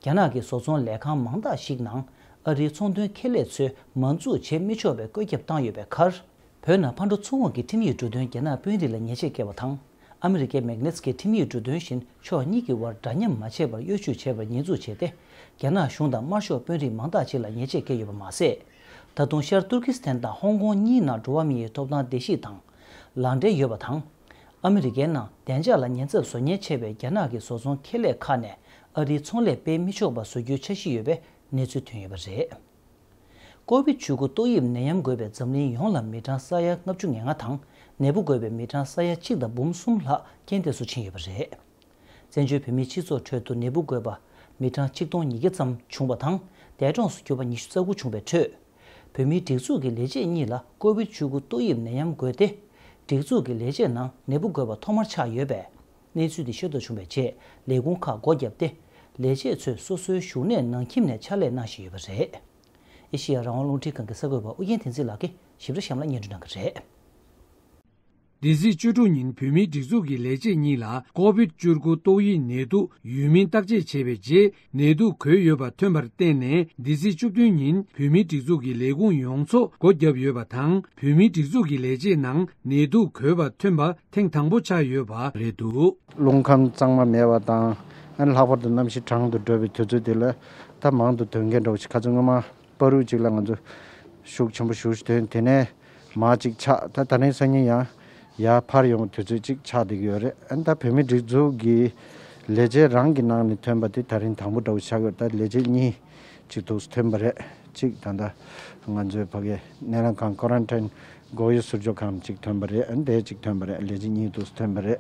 རྒྱ་ནག་གི་བཟོ་ཚོང་ལས་ཁང་མང་དག་ཞིག་ནང་ཨ་རིའི་ཚོང་དོན་ཁེ་ལས་ཚོས་མ་འཛུགས་བྱེད་མི་ཆོག་པའི་བཀོད་ཁྱབ་བཏང་ཡོད་པའི་ཁར། བོད་ནང་ཕར་འགྲོ་ཚུར་འོང་གི་ཁྲིམས་ཡིག་འབྲུ་དོན་རྒྱ་ནག་དཔོན་རིགས་ལ་ཉེས་ཆད་བཀལ་བ་དང་། ཨ་མི་རི་ཀའི་མེག་ནེ་སི་ཀའི་ཁྲིམས་ཡིག་འབྲུ་དོན་བཞིན་ཕྱོགས་གཉིས་ཀྱི་དབར་འདྲ་མཉམ་མ་བྱས་པར་གཡོ་ཇུས་བྱས་པར་ཉེས་འཛུགས་བྱས་ཏེ། རྒྱ་ནག་གཞུང་དང་དམར་ཤོག་དཔོན་རིགས་མང་དག་ཅིག་ལ་ཉེས་ཆད་བཀལ་ཡོད་པ་མ་ཟད། ད་དུང་ཤར་ཏུར་ཀི་སི་ཐན་དང་ཧོང་ཀོང་གཉིས་ནང་འགྲོ་བ་མིའི་ཐོབ་ཐང་བརྡལ་བཤིག་དང་ལག་འབྲེལ་ཡོད་པ་དང་། ཨ་མི་རི་ཀའི་ནང་བདེ་འཇགས་ལ་ཉེན་ཚབས་བཟོ་ཉེན་ཆེ་བའི་རྒྱ་ནག་གི་བཟོ་ཚོང་ཁེ་ལས་ཁག་ནས་ཨ་རིའི་ཚོང་ལས་སྤེལ་མི་ཆོག་པ་བཟོ་རྒྱུའི་འཆར་གཞི་ཡོད་པའི་གནས་ཚུལ་ཐོན་ཡོད་པ་རེད། ཀོ་བིད་བཅུ་དགུ་ཏོག་དབྱིབས་ནད་ཡམས་འགོས་པའི་འཛམ་གླིང་ཡོངས་ལ་མི་གྲངས་ས་ཡ་ལྔ་བཅུ་ང་ལྔ་དང་། ནད་འབུ་འགོས་པའི་མི་གྲངས་ས་ཡ་གཅིག་དང་འབུམ་གསུམ་ལྷག་རྐྱེན་འདས་སུ་ཕྱིན་ཡོད་པ་རེད། བཙན་བྱོལ་བོད་མིའི་སྤྱི་ཚོགས་ཁྲོད་དུ་ནད་འབུ་འགོས་པ་མི་གྲངས་ཆིག་སྟོང་ཉིས་བརྒྱ་ཙམ་བྱུང་བ་དང་། འདས་གྲོངས་སུ་གྱུར་པ་ཉི་ཤུ་རྩ་དགུ་བྱུང་བའི་ཁྲོད། བོད་མིའི་སྒྲིག་འཛུགས་ཀྱི་ལས་བྱེད་གཉིས་ལ་ཀོ་བིད་བཅུ་དགུ་ཏོག་དབྱིབས་ནད་ཡམས་འགོས་ཏེ། སྒྲིག་འཛུགས་ཀྱི་ལས་བྱེད་ནང་ནད་འབུ་འགོས་པ་ཐོག་མར་ཆགས་ཡོད་པས། གནས་ཚུལ་འདི་ཤེས་རྟོགས་བྱུང་བའི་རྗེས་ལས་ཁུངས་ཁག་སྒོ་བརྒྱབ་སྟེ། ལས་བྱེད་ཚོས་སོ་སོའི་བཞུགས་གནས་ནང་ཁྱིམ་ནས་ཕྱག་ལས་གནང་བཞིན་ཡོད་པ་རེད། ཨེ་ཤེ་ཡ་རང་དབང་རླུང་འཕྲིན་ཁང་གི་གསར་འགོད་པ་ཨུ་རྒྱན་བསྟན་འཛིན་ལགས་ཀྱིས་ཞིབ་ཕྲ་གཤམ་ལ་སྙན་སྒྲོན་གནང་གི་རེད། འདི་ཚེས་བཅུ་དྲུག་ཉིན་བོད་མིའི་སྒྲིག་འཛུགས་ཀྱི་ལས་བྱེད་གཉིས་ལ་ཀོ་བིད་བཅུ་དགུ་ཏོག་དབྱིབས་ནད་དུག་ཡོད་མིན་བརྟག་དཔྱད་བྱས་པའི་རྗེས་ནད་དུག་འགོས་ཡོད་པ་ཐོན་པར་བརྟེན་ནས། འདི་ཚེས་བཅུ་བདུན་ཉིན་བོད་མིའི་སྒྲིག་འཛུགས་ཀྱི་ལས་ཁུངས་ཡོངས་རྫོགས་སྒོ་བརྒྱབ་ཡོད་པ་དང་། བོད་མིའི་སྒྲིག་འཛུགས་ཀྱི་ལས་བྱེད་ནང་ནད་དུག་འགོས་པ་ཐོན་པ་ཐེངས་དང་པོ་ཆགས་ཡོད་པ་རེད་འདུག། རླུང་ཁམས་གཙང་མ་མེད་པ་དང་། ཨ་ནི་ལྷག་པར་དུ་གནམ་གཤིས་གྲང་དུ་འགྲོ་བའི་དུས་ཚོད་དེ་ལ་ད་མང་དུ་ཐོན་མཁན་འདྲ་བོ་ཞིག་ཁ་སང་སྔོན་མ་པ་རུ་ཅིག་ལ་ང་ཚོ་ཤུགས་ཆེན་པོ་ཞེ་པོ་ཞིག་ཐོན། དེ་ནས་མར་ཅིག་ཆགས། ད་ད་ནས་སང་ཉིན་ཡང་ཡར་འཕར་ཡོང་བའི་དུས་ཚོད་ཅིག་ཆགས་བསྡད་ཀྱི་ཡོད་རེད། ཨ་ནི་ད་བོད་མིའི་སྒྲིག་འཛུགས་ཀྱི་ལས་བྱེད་རང་གི་ནང་ནས་ཐོན་པ་དེ་ད་རིང་དང་པོ་འདྲ་བོ་ཆགས་ཡོད། ད་ལས་བྱེད་གཉིས་ཅིག་འདུག་སེ་ཐོན་པ་རེད། གཅིག་ད་ལྟ་ང་ཚོའི་ཕ་གིའི་སྣེ་ལེན་ཁང་ཀོ་རན་ཊིན་འགོག་དབྱེ་ཟུར་འཇོག་ཁང་གཅིག་ཐོན་པ་རེད། ཨ་ནི་དེ་གཅིག་ཐོན་པ་རེད། ལས་བྱེད་གཉིས་འདུག་སེ་ཐོན་པ་རེད།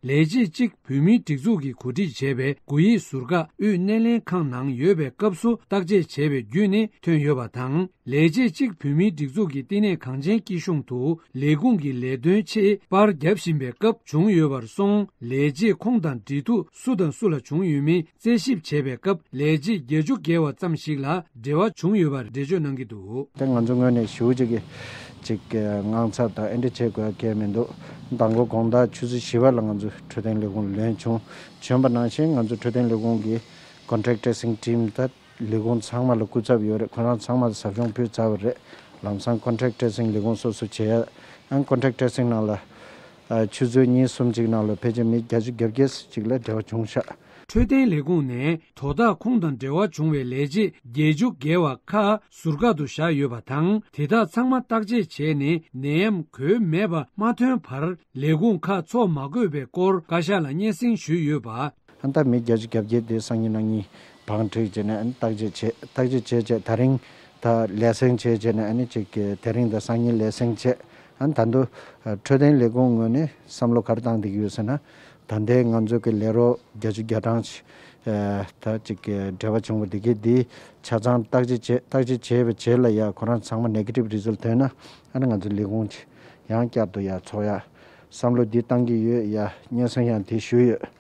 ལས་བྱེད་གཅིག་བོད་མིའི་སྒྲིག་འཛུགས་ཀྱིས་གོ་སྒྲིག་བྱས་པའི་སྒོ་དབྱེའི་ཟུར་བཀག་དབུས་སྣེ་ལེན་ཁང་ནང་ཡོད་པའི་སྐབས་སུ་བརྟག་དཔྱད་བྱས་པའི་བརྒྱུད་ནས་ཐོན་ཡོད་པ་དང་། ལས་བྱེད་གཅིག་བོད་མིའི་སྒྲིག་འཛུགས་ཀྱི་བསྟི་གནས་གངས་ཅན་སྐྱིད་གཤོངས་དུ་ལས་ཁུངས་ཀྱི་ལས་དོན་ཆེད་པར་བརྒྱབ་བཞིན་པའི་སྐབས་བྱུང་ཡོད་པར་སོང་། ལས་བྱེད་ཁོང་དང་འབྲེལ་གཏུག་སུ་དང་སུ་ལ་བྱུང་ཡོད་མེད་རྩད་ཞིབ་བྱས་པའི་སྐབས། ལས་བྱེད་བརྒྱད་ཅུ་བརྒལ་བ་ཙམ་ཞིག་ལ་འབྲེལ་བ་བྱུང་ཡོད་པར་འགྲེལ་བརྗོད་གནང་གི་འདུག། དེ་ང་ཚོ་ངོས་ནས་ཞེ་པོ་ཅིག་གི་ཅིག་དངངས་འཚབ་དང་ཨེ་འདྲ་བྱེད་དགོས་ཡ་གང་ཡང་མི་འདུག། མདང་དགོང་དགོང་དག་ཆུ་ཚོད་བཞི་པ་ལ་ང་ཚོ་འཕྲོད་བསྟེན་ལས་ཁུངས་ལ་ལན་བྱུང་། བྱོན་པ་ནང་བཞིན་ང་ཚོ་འཕྲོད་བསྟེན་ལས་ཁུངས་ཀྱི་contact tracing team ད་ལས་ཁུངས་ཚང་མ་ལ་སྐུ་ཚབ་ཡོད་རེད། ཁོ་རང་ཚང་མ་ལ་ཟབ་སྦྱོང་ཕུལ་ཚར་བ་རེད། ལམ་སང་contact tracing ལས་ཁུངས་སོ་སོ་བྱས་ཡ། ཨ་contact tracing ནང་ལ་ཨ་ཆུ་ཚོད་གཉིས་གསུམ་ཅིག་ནང་ལ་ཕལ་ཆེར་མི་བརྒྱད་ཅུ་གྱ་བརྒྱད་ཅིག་ལ་འབྲེལ་བ་བྱུང་ཤག། འཕྲོད་བསྟེན་ལས་ཁུངས་ནས་དོ་བདག་ཁོང་དང་འབྲེལ་བ་བྱུང་བའི་ལས་བྱེད་བརྒྱད་ཅུ་བརྒལ་བ་ཁག་ཟུར་བཀག་ཏུ་བཞག་ཡོད་པ་དང་། དེ་དག་ཚང་མ་བརྟག་དཔྱད་བྱས་ནས་ནད་ཡམས་འགོས་མེད་པ་མ་ཐོན་བར་ལས་ཁུངས་ཁག་འཚོགས་མ་དགོས་པའི་སྐོར་བཀའ་ཤག་ལ་སྙན་སེང་ཞུས་ཡོད་པ། ཨ་ད་མི་བརྒྱད་ཅུ་གྱ་བརྒྱད་དེ་སང་ཉིན་གནངས་ཉིན་བང་བསྒྲིགས་བྱས་ནས་ཨ་བརྟག་དཔྱད་བྱས། བརྟག་དཔྱད་བྱས་བྱས་ད་རིང་ད་ལས་སེང་བྱས་བྱས་ནས་ཨ་ནི་ཅིག་དེ་རིང་དང་སང་ཉིན་ལས་སེང་བྱས། ཨ་ད་དུང་འཕྲོད་བསྟེན་ལས་ཁུངས་ངོས་ནས་བསམ་བློ་ག་རེ་བཏང་བསྡད་ཀྱི་ཡོད་ཟེར་ན། ད་ལྟའི་ང་ཚོ་གི་ལས་རོགས་བརྒྱད་ཅུ་གྱ་གྲངས་ཅིག་ད་ཅིག་འབྲེལ་བ་བྱུང་བ་འདི་གས་འདི་ཆ་ཚང་བརྟག་དཔྱད་བྱས། བརྟག་དཔྱད་བྱས་པའི་རྗེས་ལ་ཡ་ཁོ་རང་ཚང་མ་negative result ཐོན་ན། ཨ་ནི་ང་ཚོ་ལས་ཁུངས་ཅིག་ཡང་བསྐྱར་དུ་ཡ་ཚོགས་ཡ་བསམ་བློ་འདི་བཏང་གི་ཡོད། ཡ་སྙན་སེང་ཡང་འདི་ཞུས་ཡོད།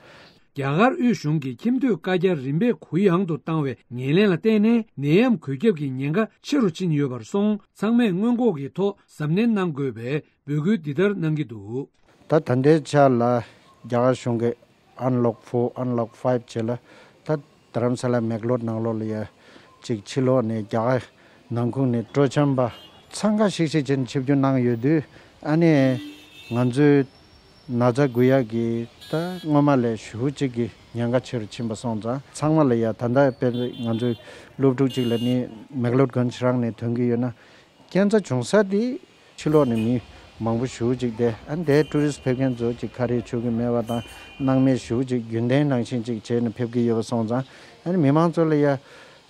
རྒྱ་གར་དབུས་གཞུང་གིས་ཁྱིམ་སྡོད་བཀའ་རྒྱ་རིམ་པས་གུ་ཡངས་དུ་བཏང་བའི་ངོས་ལེན་ལ་བརྟེན་ནས། ནད་ཡམས་འགོས་ཁྱབ་ཀྱི་ཉེན་ཁ་ཆེ་རུ་ཕྱིན་ཡོད་པར་སོང་། ཚང་མས་སྔོན་འགོག་གི་ཐོག་གཟབ་ནན་གནང་དགོས་པའི་འབོད་སྐུལ་འདི་ལྟར་གནང་གི་འདུག། ད་ད་ལྟའི་ཆ་ལ་རྒྱ་གར་གཞུང་གིས་unlock four unlock five བྱས་ལ། ད་རྡ་རམ་ས་ལ་མེག་ལོར་ནང་ལོགས་ལ་ཡ་ཅིག་ཕྱི་ལོགས་ནས་རྒྱ་གར་ནང་ཁུལ་ནས་སྤྲོ་འཆམ་པ་འཚང་ཁ་ཤིག་ཤིག་བྱས་ནས་ཆིབས་བསྒྱུར་གནང་ཡོད་དུས། ཨ་ནི་ང་ཚོའི་ན་ཚ་འགོས་ཡག་གི་ད་སྔོན་མ་ལས་ཞེ་པོ་ཅིག་གི་ཉེན་ཁ་ཆེ་རུ་ཕྱིན་པ་སོང་ཙང་། ཚང་མ་ལ་ཡ་ད་ལྟ་དཔེར་ན་ང་ཚོའི་སློབ་ཕྲུག་ཅིག་ལ་ནི་མེག་ལོར་གོན་ཇི་རང་ནས་ཐོན་གྱི་ཡོད་ན། སྐྱེན་ཚ་བྱུང་ས་དེ་ཕྱི་ལོགས་ནས་མི་མང་པོ་ཞེ་པོ་ཅིག་དེ་ཨ་འདའི་ཊུ་རི་སི་ཕེབས་མཁན་ཚོ་ཅིག་ཁ་རས་མཆོད་ཀྱི་མེད་པ་དང་། སྣང་མེད་ཞེ་པོ་ཅིག་རྒྱུན་ལྡན་ནང་བཞིན་ཅིག་བྱས་ནས་ཕེབས་ཀྱི་ཡོད་པ་སོང་ཙང་། ཨ་ནི་མི་མང་ཚོ་ལ་ཡ་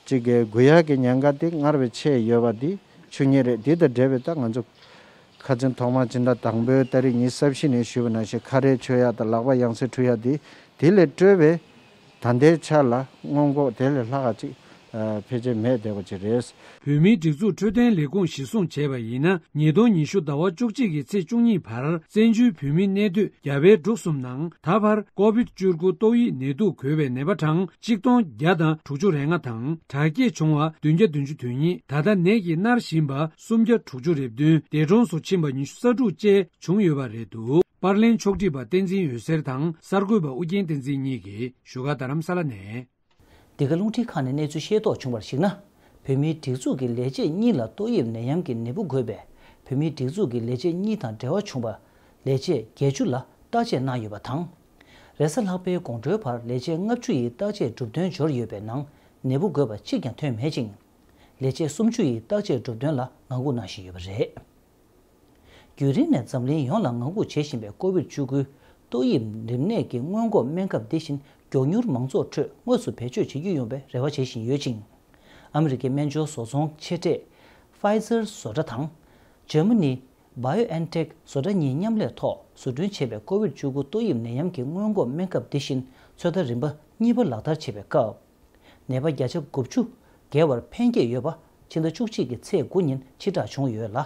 ཅིག་གི་འགོས་ཡག་གི་ཉེན་ཁ་དེ་སྔར་བས་ཆེ་ཡོད་པ་དེ་ཆོས་ཉིད་རེད། དེ་དང་འབྲེལ་བའི་ད་ང་ཚོ་ཁ་སང་ཐོག་མར་སྤྱི་ཟླ་དང་པོའི་ཏ་རིག་ཉི་ཤུ་རྩ་བཞི་ནས་ཞུས་པ་ནང་བཞིན་ཁ་རས་མཆོད་ཡག་དང་ལག་པ་ཡང་སེ་འཁྲུ་ཡག་དེ་དེ་ལས་སྤྲོས་པའི་ད་ལྟའི་ཆ་ལ་སྔོན་འགོག་དེ་ལས་ལྷག་ག་ཅིག་ཨ་ཕལ་ཆེར་མེད་བསྡད་པ་ཅིག་རེད། བོད་མིའི་སྒྲིག་འཛུགས་འཕྲོད་བསྟེན་ལས་ཁུངས་གཞིར་བཟུང་བྱས་པ་ཡིན་ན། ཉིས་སྟོང་ཉི་ཤུ་ཟླ་བ་བཅུ་གཅིག་གི་ཚེས་བཅུ་གཉིས་བར་བཙན་བྱོལ་བོད་མིའི་གནས་སྡོད་རྒྱ་བལ་འབྲུག་གསུམ་ནང་ད་བར་ཀོ་བིད་བཅུ་དགུ་ཏོག་དབྱིབས་ནད་དུག་འགོས་པའི་ནད་པ་གྲངས་གཅིག་སྟོང་བརྒྱ་དང་དྲུག་ཅུ་རེ་ལྔ་དང་། དྲག་སྐྱེད་བྱུང་བ་བདུན་བརྒྱ་བདུན་ཅུ་དོན་གཉིས། ད་ལྟ་ནད་ཀྱིས་མནར་བཞིན་པ་སུམ་བརྒྱ་དྲུག་ཅུ་རེ་བདུན། འདས་གྲོངས་སུ་ཕྱིན་པ་ཉི་ཤུ་རྩ་དྲུག་བཅས་བྱུང་ཡོད་པ་རེད་འདུག། པར་ལེན་ཕྱོགས་སྒྲིག་པ་བསྟན་འཛིན་འོད་ཟེར་དང་གསར་འགོད་པ་ཨུ་རྒྱན་བསྟན་འཛིན་གཉིས་ཀྱིས་བཞུགས་སྒར་རྡ་རམ་ས་ལ་ནས། འདི་ག་རླུང་འཕྲིན་ཁང་ནས་གནས་ཚུལ་ཤེས་རྟོགས་བྱུང་བར་གཞིགས་ན། བོད་མིའི་སྒྲིག་འཛུགས་ཀྱི་ལས་བྱེད་གཉིས་ལ་ཏོག་དབྱིབས་ནད་ཡམས་ཀྱི་ནད་འབུ་འགོས་པས། བོད་མིའི་སྒྲིག་འཛུགས་ཀྱི་ལས་བྱེད་གཉིས་དང་འབྲེལ་བ་བྱུང་བ་ལས་བྱེད་བརྒྱད་ཅུ་ལ་བརྟག་དཔྱད་གནང་ཡོད་པ་དང་། རེས་གཟའ་ལྷག་པའི་དགོང་དྲོའི་བར་ལས་བྱེད་ལྔ་བཅུ་ཡི་བརྟག་དཔྱད་གྲུབ་དོན་འབྱོར་ཡོད་པའི་ནང་ནད་འབུ་འགོས་པ་གཅིག་ཀྱང་ཐོན་མེད་ཅིང་། ལས་བྱེད་སུམ་ཅུ་ཡི་བརྟག་དཔྱད་གྲུབ་དོན་ལ་ངང་སྒུག་གནང་བཞིན་ཡོད་པ་རེད། རྒྱུན་རིང་ནས་འཛམ་གླིང་ཡོངས་ལ་ངང་སྒུག་བྱེད་བཞིན་པའི་ཀོ་བིད་བཅུ་དགུ་ཏོག་དབྱིབས་རིམས་ནད་ཀྱི་སྔོན་འགོག་སྨན་ཁབ་འདི་བཞིན་མགྱོགས་མྱུར་མང་ཚོགས་ཁྲོད་དངོས་སུ་བེད་སྤྱོད་བྱེད་རྒྱུ་ཡོང་བའི་རེ་བ་བྱེད་བཞིན་ཡོད་ཅིང་། ཨ་མི་རི་ཀའི་སྨན་སྦྱོར་བཟོ་ཚོང་ཆེ་གྲས་Pfizer་བཟོ་གྲྭ་དང་། འཇར་མ་ནི་BioNTech་བཟོ་གྲྭ་གཉིས་མཉམ་ལས་ཐོག་བཟོ་སྐྲུན་བྱས་པའི་ཀོ་བིད་བཅུ་དགུ་ཏོག་དབྱིབས་ནད་ཡམས་ཀྱི་སྔོན་འགོག་སྨན་ཁབ་འདི་བཞིན་ ཚོད་ལྟ་རིམ་པ་གཉིས་པ་ལག་བསྟར་བྱེད་པའི་སྐབས། ནད་པ་བརྒྱ་ཆ་དགུ་བཅུ་བརྒལ་བར་ཕན་སྐྱེད་ཡོད་པ་ཕྱི་ཟླ་བཅུ་གཅིག་གི་ཚེས་དགུ་ཉིན་ཕྱིར་བསྒྲགས་བྱུང་ཡོད་ལ།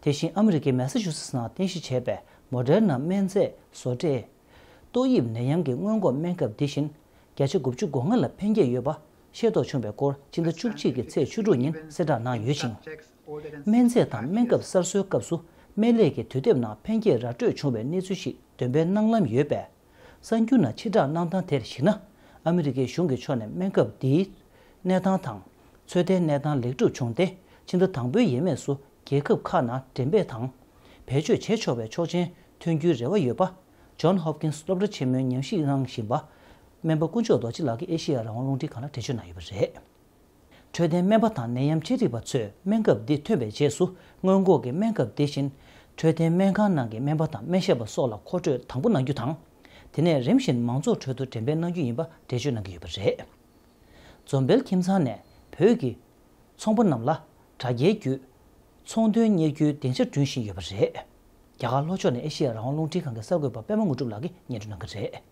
དེ་བཞིན་ཨ་མི་རི་ཀའི་མེ་ས་ཆུ་སེ་ནང་རྟེན་གཞི་བྱས་པའི་མོ་ཌེར་ན་སྨན་རྫས་བཟོ་གྲྭས། ཏོག་དབྱིབས་ནད་ཡམས་ཀྱི་སྔོན་འགོག་སྨན་ཁབ་འདི་བཞིན་བརྒྱ་ཆ་དགུ་བཅུ་གོ་ལྔ་ལ་ཕན་སྐྱེད་ཡོད་པ་ཤེས་རྟོགས་བྱུང་བའི་སྐོར་ཕྱི་ཟླ་བཅུ་གཅིག་གི་ཚེས་བཅུ་དྲུག་ཉིན་གསལ་བསྒྲགས་གནང་ཡོད་ཅིང་། སྨན་རྫས་དང་སྨན་ཁབ་གསར་བཟོའི་སྐབས་སུ་སྨན་ལས་ཀྱི་དུས་དེབ་ནང་ཕན་སྐྱེད་ར་སྤྲོད་བྱུང་བའི་གནས་ཚུལ་ཞིག་འདོན་སྤེལ་གནང་ལམ་ཡོད་པས། གསར་འགྱུར་ནང་ཕྱིར་བསྒྲགས་གནང་སྟངས་དེར་གཞིགས་ན། ཨ་མི་རི་ཀའི་གཞུང་གི་ཕྱོགས་ནས་སྨན་ཁབ་འདིའི་གནས་སྟངས་དང་། ཚོད་ལྟའི་གནས་སྟངས་ལེགས་གྲུབ་བྱུང་སྟེ། ཕྱི་ཟླ་དང་པོའི་ཡས་མས་སུ་རྒྱལ་ཁབ་ཁག་ནང་འགྲེམས་སྤེལ་དང་། བེད་སྤྱོད་བྱེད་ཆོག་པའི་ཆོག་མཆན་ཐོན་རྒྱུའི་རེ་བ་ཡོད་པ། ཇོན་ཧོབ་ཀིན་སི་སློབ་གྲྭ་ཆེན་མོའི་ཉམས་ཞིབ་གནང་བཞིན་པ། སྨན་པ་དཀོན་མཆོག་རྡོ་རྗེ་ལགས་ཀྱིས་ཨེ་ཤེ་ཡ་རང་དབང་རླུང་འཕྲིན་ཁང་ལ་འགྲེལ་བརྗོད་གནང་ཡོད་པ་རེད། འཕྲོད་བསྟེན་སྨན་པ་དང་ནད་ཡམས་ཅི་རིགས་པ་ཚོས་སྨན་ཁབ་འདི་ཐོན་པའི་རྗེས་སུ། སྔོན་འགོག་གི་སྨན་ཁབ་དེ་བཞིན། འཕྲོད་བསྟེན་སྨན་ཁང་ནང་གི་སྨན་པ་དང་སྨན་ཞབས་པ་སོགས་ལ་མཁོ་སྤྲོད་དང་པོ་གནང་རྒྱུ་དང་། དེ་ནས་རིམ་བཞིན་མང་ཚོགས་ཁྲོད་དུ་འགྲེམས་སྤེལ་གནང་རྒྱུ་ཡིན་པ་འགྲེལ་བརྗོད་གནང་གི་ཡོད་པ་རེད། འཛོམས་དཔལ་ཁྱིམ་ཚང་ནས་བོད་ཀྱི་ཚོང་པ་རྣམས་ལ་དྲ་རྒྱའི་བརྒྱུད་ཚོང་དོན་གཉེར་རྒྱུའི་སྡིངས་ཆ་བསྐྲུན་བཞིན་ཡོད་པ་རེད། རྒྱ་གར་ལྷོ་ཕྱོགས་ནས་ཨེ་ཤེ་ཡ་རང་དབང་རླུང་འཕྲིན་ཁང་གི་གསར་འགོད་པ་པད་མ་དངོས་གྲུབ་ལགས་ཀྱིས་སྙན་སྒྲོན་གནང་གི་རེད།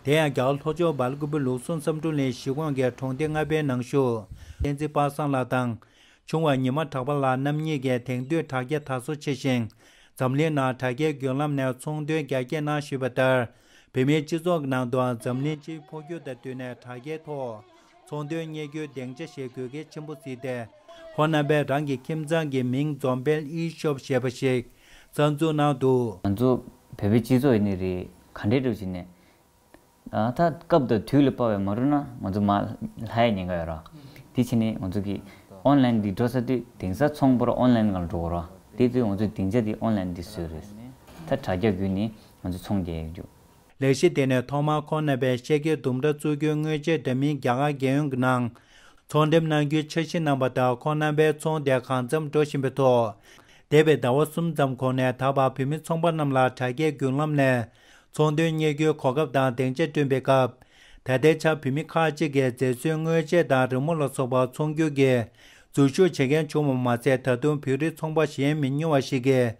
དེ་ཡང་རྒྱ་གར་ལྷོ་ཕྱོགས་སྦེལ་ཀུ་པེ་ལུགས་ཟུང་བསམ་འགྲུབ་གླིང་གཞིས་ཁོངས་ཀྱི་གྲོང་སྡེ་ལྔ་པའི་ནང་བཞུགས་བསྟན་འཛིན་པ་སངས་ལགས་དང་། ཆུང་བ་ཉི་མ་གྲགས་པ་ལགས་རྣམ་གཉིས་ཀྱིས་དེང་དུས་དྲ་རྒྱ་དར་སོ་ཆེ་ཞིང་། འཛམ་གླིང་ནང་དྲ་རྒྱའི་བརྒྱུད་ལམ་ནས་ཚོང་དོན་རྒྱ་སྐྱེད་གནང་བཞིན་པ་ལྟར། བོད་མིའི་སྤྱི་ཚོགས་ཀྱི་ནང་དུའང་འཛམ་གླིང་སྤྱིའི་འཕོ་འགྱུར་དང་བསྟུན་ནས་དྲ་རྒྱའི་ཐོག་ཚོང་དོན་གཉེར་རྒྱུའི་སྡིངས་ཆ་ཞེས་དགོས་གལ་ཆེན་པོ་གཟིགས་ཏེ། ཁོང་རྣམ་པས་རང་གི་ཁྱིམ་ཚང་གི་མིང་འཛོམས་དཔལ་ཨི་ཤོབ་ཞེས་པ་ཞིག་གསར་འཛུགས་གནང་འདུག། ང་ཚོ་བོད་པའི་སྤྱི་ཚོགས་ཡིན་ནི་རེད། ག་འདྲའི་འགྲོ་བྱས་ནས། ཨ། ད་སྐབས་དང་དུས་ལ་དཔག་པའི་མ་འགྲོ་ན་ང་ཚོ་མར་ལྷག་ཡ་ཉེན་ཁ་ཡོད་ར། དེ་བྱས་ནས་ང་ཚོ་གི་ཨོན་ལན་འདི་འགྲོ་ས་དེ་དེང་སང་ཚོང་པ་ར་ཨོན་ལན་སྒང་ལ་འགྲོ་དགོས་ར། དེ་དུས་ང་ཚོའི་སྡིངས་ཆ་དེ་ཨོན་ལན་འདི་བཟོས་རེད། ད་དྲ་རྒྱ་བརྒྱུད་ནས་ང་ཚོ་ཚོང་རྒྱག་ཡ་རྒྱུ། ལས་གཞི་དེ་ནས་ཐོག་མར་ཁོང་རྣམ་པས་ཤེལ་གྱི་ལྡུམ་ར་བཙུགས་རྒྱུའི་དངོས་ཆས་འདྲ་མིན་རྒྱ་གར་རྒྱལ་ཡོངས་ཀྱི་ནང་ཚོང་འགྲེམས་གནང་རྒྱུའི་འཆར་གཞི་གནང་པ་དང་། ཁོང་རྣམ་པའི་ཚོང་དེ་གང་འཚམ་འགྲོ་བཞིན་པའི་ཐོག། འདས་པའི་ཟླ་བ་གསུམ་ཙམ་གོང་ནས་ད་བར་བོད་མི་ཚོང་པ་རྣམས་ལ་དྲ་རྒྱའི་བརྒྱུད་ལམ་ནས་ཚོང་དོན་གཉེར་རྒྱུའི་གོ་སྐབས་དང་སྡིངས་ཆ་བསྐྲུན་པའི་སྐབས། ད་ལྟའི་ཆར་བོད་མི་ཁག་ཅིག་གིས་མཛེས་བཟོའི་དངོས་ཆས་དང་རི་མོ་ལ་སོགས་པ་ཚོང་སྒྱུར་གྱི་འཛུལ་ཞུགས་བྱེད་མཁན་བྱུང་བ་མ་ཟད། ད་དུང་བོད་རིགས་ཚོང་པ་གཞན་མི་ཉུང་བ་ཞིག་གིས་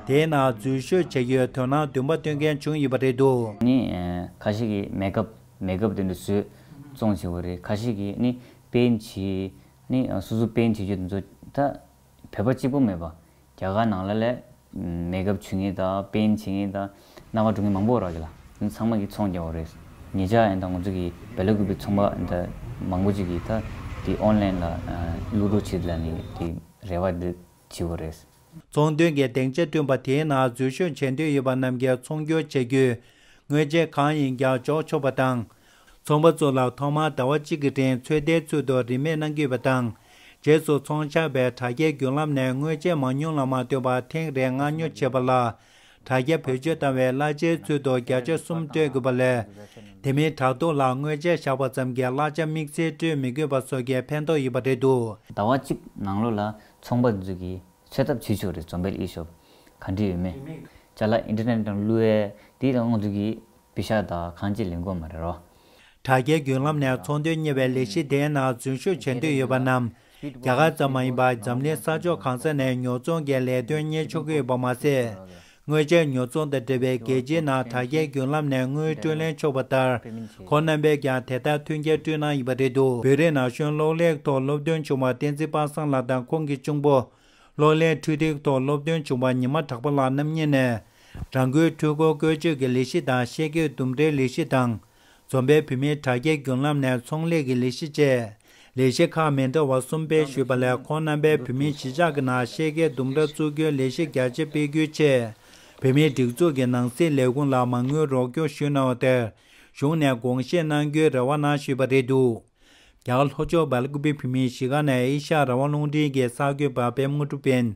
དེའི་ནང་འཛུལ་ཞུགས་བྱ་རྒྱུའི་དོ་སྣང་འདུན་པ་བཏོན་མཁན་བྱུང་ཡོད་པ་རེད་འདུག། ནི། ཨ། ཁ་ཤས་ཀྱིས་མེག་ཨབ་མེག་ཨབ་དེ་འདྲ་བཟོས་བཙོང་བྱེད་དགོས་རེད། ཁ་ཤས་ཀྱིས་ནི་པེན་བྱེད། ནི། ཨ། སོ་སོ་པེན་བྱེད་རྒྱུ་དེ་ཚོ་ད་བོད་པ་གཅིག་པོ་མེད་པ། རྒྱ་གར་ནང་ལ་ལས་མེག་ཨབ་བྱེད་མཁན་དང་པེན་བྱེད་མཁན་དང་སྣ་ཁ་འགྲོ་མཁན་མང་པོ་རག་གི་ལ། ཚང་མ་གིས་ཚོང་རྒྱག་པ་རེད། ཉེ་ཆར་ཡིན་ད་ང་ཚོ་གི་སྦེལ་ཀོབ་པའི་ཚོང་པ་ཡིན་ད་མང་པོ་ཅིག་གིས་ད་དེ་ཨོན་ལན་ལ་བླུག་འགྲོ་བྱེད་ལ་ནི་དེ་རེ་བ་འདི་བྱེད་དགོས་རེད། ཚོང་དོན་གྱི་སྡིངས་ཆ་བསྐྲུན་པ་དེའི་ནང་འཛུལ་ཞུགས་བྱེད་འདོད་ཡོད་པ་རྣམས་ཀྱིས་ཚོང་སྒྱུར་བྱ་རྒྱུའི་དངོས་ཆས་གང་ཡིན་ཀྱང་འཇོག་ཆོག་པ་དང་། ཚོང་པ་ཚོ་ལ་ཐོག་མར་ཟླ་བ་གཅིག་གི་རིང་ཚོད་ལྟའི་ཚུལ་དུ་རིན་མེད་གནང་གི་ཡོད་པ་དང་། རྗེས་སུ་ཚོང་བྱ་བའི་དྲ་རྒྱའི་བརྒྱུད་ལམ་ནས་དངོས་ཆས་མང་ཉུང་ལ་མ་ལྟོས་པར་ཐེངས་རེར་མངགས་ཉོ་བྱེད་པ་ལ། དྲ་རྒྱ་བེད་སྤྱོད་བཏང་བའི་གླ་ཆའི་ཚུལ་དུ་བརྒྱ་ཆ་གསུམ་སྤྲོད་དགོས་པ་ལས། དེ་མིན་དྲ་ཐོག་ལ་དངོས་ཆས་བཞག་པ་ཙམ་གྱིས་གླ་ཆ་དམིགས་བསལ་སྤྲོད་མི་དགོས་པ་སོགས་ཀྱི་ཕན་ཐོགས་ཡོད་པ་རེད་འདུག། ཟླ་བ་གཅིག་ནང་ལོགས་ལ་ཚོང་པ་ཚོ་གིས་ཚོད་ལྟ་བྱེད་ཆོག་རེད། འཛོམས་དཔལ་ཨི་ཤོབ་ག་འདྲ་ཡོད་མེད། ཅ་ལག་ཨིན་ཊར་ནེཊ་ནང་བླུག་ཡས་དེ་ལ་ང་ཚོ་གིས་པེ་ཤག་དང་གང་ཅི་ལེན་དགོས་མ་རེད་རོ། དྲ་རྒྱའི་བརྒྱུད་ལམ་ནས་ཚོང་དོན་གཉེར་བའི་ལས་གཞི་དེའི་ནང་འཛུལ་ཞུགས་བྱེད་འདོད་ཡོད་པ་རྣམས། རྒྱ་གར་ཙམ་མ་ཡིན་པར་འཛམ་གླིང་ས་ཕྱོགས་གང་ས་ནས་ཉོ་ཚོང་གི་ལས་དོན་གཉེར་ཆོག་གི་ཡོད་པ་མ་ཟད། དངོས་ཆས་ཉོ་ཚོང་དང་འབྲེལ་བའི་རྒྱལ་སྤྱིའི་ནང་དྲ་རྒྱའི་བརྒྱུད་ལམ་ནས་དངུལ་སྤྲོད་ལེན་ཆོག་པ་ལྟར། ཁོང་རྣམ་པས་ཀྱང་དེ་ལྟར་མཐུན་རྐྱེན་བསྐྲུན་གནང་ཡོད་པ་རེད་འདུག། བོད་རིགས་ན་གཞོན་གློག་ཀླད་ཐོག་སློབ་ཐོན་བྱུང་བ་བསྟན་འཛིན་པ་སངས་ལགས་དང་ཁོང་གི་གཅུང་པོ། གློག་ཀླད་འཕྲུལ་རིག་ཐོག་སློབ་ཐོན་བྱུང་བ་ཉི་མ་གྲགས་པ་ལགས་རྣམ་གཉིས་ནས། རང་འགུལ་འཕྲུལ་འཁོར་བཀོལ་སྤྱོད་ཀྱི་ལས་གཞི་དང་ཤེལ་གྱི་ལྡུམ་རའི་ལས་གཞི་དང་། འཛོམས་པའི་བོད་མིའི་དྲ་རྒྱའི་བརྒྱུད་ལམ་ནས་ཚོང་ལས་ཀྱི་ལས་གཞི་བཅས། ལས་གཞི་ཁག་མི་འདྲ་བ་གསུམ་སྤེལ་ཞུས་པ་ལས། ཁོང་རྣམ་པས་བོད་མིའི་གཞིས་ཆགས་ཀྱི་ནང་ཤེལ་གྱི་ལྡུམ་ར་བཙུགས་རྒྱུའི་ལས་གཞི་རྒྱ་ཆེ་སྤེལ་རྒྱུའི་ཆེད། བོད་མིའི་སྒྲིག་འཛུགས་ཀྱི་ནང་སྲིད་ལས་ཁུངས་ལ་མ་དངུལ་རོགས་སྐྱོར་ཞུས་གནང་བ་དེར། གཞུང་ནས་དགོངས་བཞེས་གནང་རྒྱུའི་རེ་བ་གནང་ཞུས་པ་རེད་འདུག། རྒྱ་གར་ལྷོ་ཕྱོགས་སྦེལ་ཀུ་པེ་བོད་མིའི་གཞིས་ཀ་ནས་ཨེ་ཤ་ཡ་རང་དབང་རླུང་འཕྲིན་གྱི་གསར་འགོད་པ་པད་མ་དངོས་གྲུབ་ཡིན།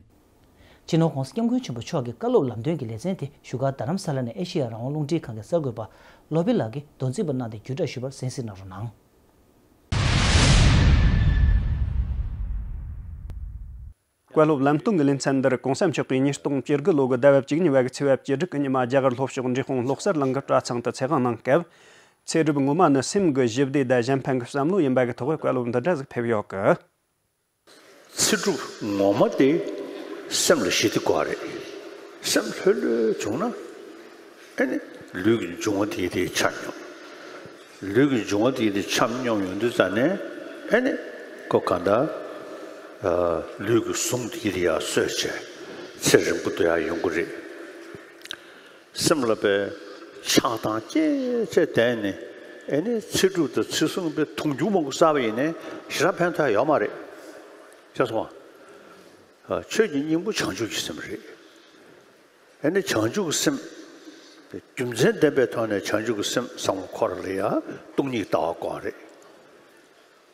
སྤྱི་ནོར་༧གོང་ས་༧སྐྱབས་མགོན་ཆེན་པོ་མཆོག་གི་བཀའ་སློབ་ལམ་སྟོན་གྱི་ལེ་ཚན་དེ་བཞུགས་སྒར་རྡ་རམ་ས་ལ་ནས་ཨེ་ཤེ་ཡ་རང་དབང་རླུང་འཕྲིན་ཁང་གི་གསར་འགོད་པ་བློ་བྷེ་ལགས་ཀྱིས་མདོ་འཛིན་པ་གནང་སྟེ་བརྒྱུད་བསྒྲགས་ཞུས་པར་གསན་གཟིགས་གནང་རོགས་གནང་། བཀའ་སློབ་ལམ་སྟོན་གྱི་ལེ་ཚན་འདིར་༧གོང་ས་མཆོག་གིས་ཉིས་སྟོང་བཅུ་དགུ་ལོ་གི་ཟླ་བ་བཅུ་གཉིས་པ་གི་ཚེས་པ་བཅུ་དྲུག་གི་ཉི་མ་རྒྱ་གར་ལྷོ་ཕྱོགས་འབྲས་སྤུངས་བློ་གསར་གླིང་གི་གྲྭ་ཚང་དུ་ཚེ་དབང་གནང་སྐབས། ཚེ་སྒྲུབ་ངོ་མ་ནི་སེམས་ཀྱི་ཞི་བདེ་དང་གཞན་ཕན་གྱི་བསམ་བློ་ཡིན་པ་གི་ཐོག་བཀའ་སློབ་འདི་འདྲ་ཞིག་ཕེབས་ཡོད་གི། ཚེ་སྒྲུབ་ངོ་མ་དེ་སེམས་ལ་ཞི་བདེ་དགོས་རེད། སེམས་ལྷོད་ལྷོད་བྱུང་ན་ཨ་ནི་ལུས་ཀྱི་འབྱུང་བ་དེ་དེ་ཆ་སྙོམས། ལུས་ཀྱི་འབྱུང་བ་དེ་དེ་ཆམ་སྙོམས་ཡོང་དུས་ཙ་ནས་ཨེ་ནི་ཁོ་གང་ལྟར་ལུས་ཀྱི་ཟུངས་དེ་དེ་ཡར་གསོས་བྱས་ཚེ་རིང་པོ་དུ་ཡར་ཡོང་གི་རེད། སེམས་ལ་པའི་ཆགས་སྡང་སྐྱེས་བྱས་བསྡད་ནས་ཨེ་ནི་ཚེ་སྒྲུབ་དང་ཚེ་བསྲུང་པའི་དུང་ཕྱུར་མང་པོ་བསགས་པ་ཡིན་ནའི་ཞེ་དྲག་ཕན་ཐོགས་ཡོད་མ་རེད། ཤེས་སོང་ང་། ཆོས་ཀྱི་སྙིང་པོ་བྱང་ཆུབ་ཀྱི་སེམས་རེད། ཨེ་ནི་བྱང་ཆུབ་ཀྱི་སེམས། རྒྱུ་མཚན་ལྡན་པའི་ཐོག་ནས་བྱང་ཆུབ་ཀྱི་སེམས་བསམ་བློ་འཁོར་ལ་ཡ་སྟོང་ཉིད་ལྟ་བ་དགོས་རེད།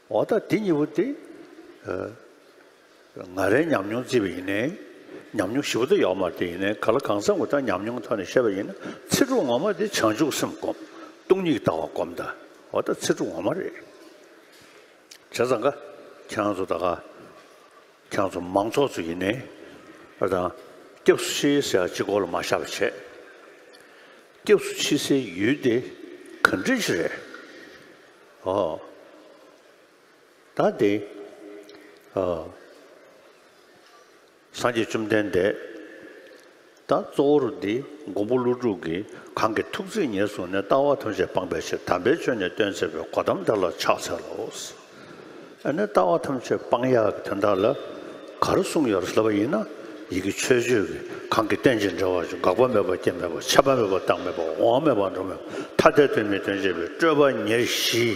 འོ་ད་དེ་གཉིས་པོ་དེ། ང་རའི་ཉམས་མྱོང་བརྩིས་པ་ཡིན་ནའི། ཉམས་མྱོང་ཞིབ་པོ་ད་ཡོད་མ་རེད་དེ་ཡིན་ནའི་ག་ལ་གང་འཚམ་གྱི་ད་ཉམས་མྱོང་ཐོག་ནས་བཤད་པ་ཡིན་ན་ཚེ་སྒྲུབ་ངོ་མ་དེ་བྱང་ཆུབ་སེམས་སྒོམ། སྟོང་ཉིད་ལྟ་བ་སྒོམ་ད། འོ་ད་ཚེ་སྒྲུབ་ངོ་མ་རེད། བྱས་ཙང་ཀ་ཁྱེད་རང་ཚོ་ད་ག་ཁྱེད་རང་ཚོ་མང་ཚོགས་ཚོ་ཡིན་ནའི་ཨ་དང་སྐྱབས་སུ་མཆི་ཟེར་ཡ་གཅིག་སྐོར་ལ་མ་བཞག་པ་བྱས། སྐྱབས་སུ་མཆི་སའི་ཡུལ་དེ་ག་འདྲ་ཞིག་རེད། ཨོ། ད་དེ། ཨོ། སངས་རྒྱས་བཅོམ་ལྡན་འདས། ད་གཙོ་བོར་འདི་མགོན་པོ་ཀླུ་སྒྲུབ་ཀྱིས་གང་གི་ཐུགས་བརྩེ་ཉེར་བཟུང་ནས། ལྟ་བ་ཐམས་ཅད་སྤང་བའི་ཕྱིར། དམ་པའི་ཆོས་ནི་སྟོན་མཛད་པའི། གོ་ཏམ་དེ་ལ་ཕྱག་འཚལ་ལོ། ཨ་ནི་ལྟ་བ་ཐམས་ཅད་སྤང་ཡག་གི་དོན་དག་ལ་ག་རེ་གསུངས་ཡོད་རེད་ལབ་པ་ཡིན་ན། ཡི་གེ་མཆོད་བརྗོད་ཀྱི་གང་གིས་རྟེན་ཅིང་འབྲེལ་བར་འབྱུང་། འགག་པ་མེད་པ་སྐྱེ་མེད་པ། ཆད་པ་མེད་པ་རྟག་མེད་པ། འོང་བ་མེད་པ་འགྲོ་མེད་པ། ཐ་དད་དོན་མིན་དོན་བྱེད་པའི། སྤྲོས་པ་ཉེར་ཞི།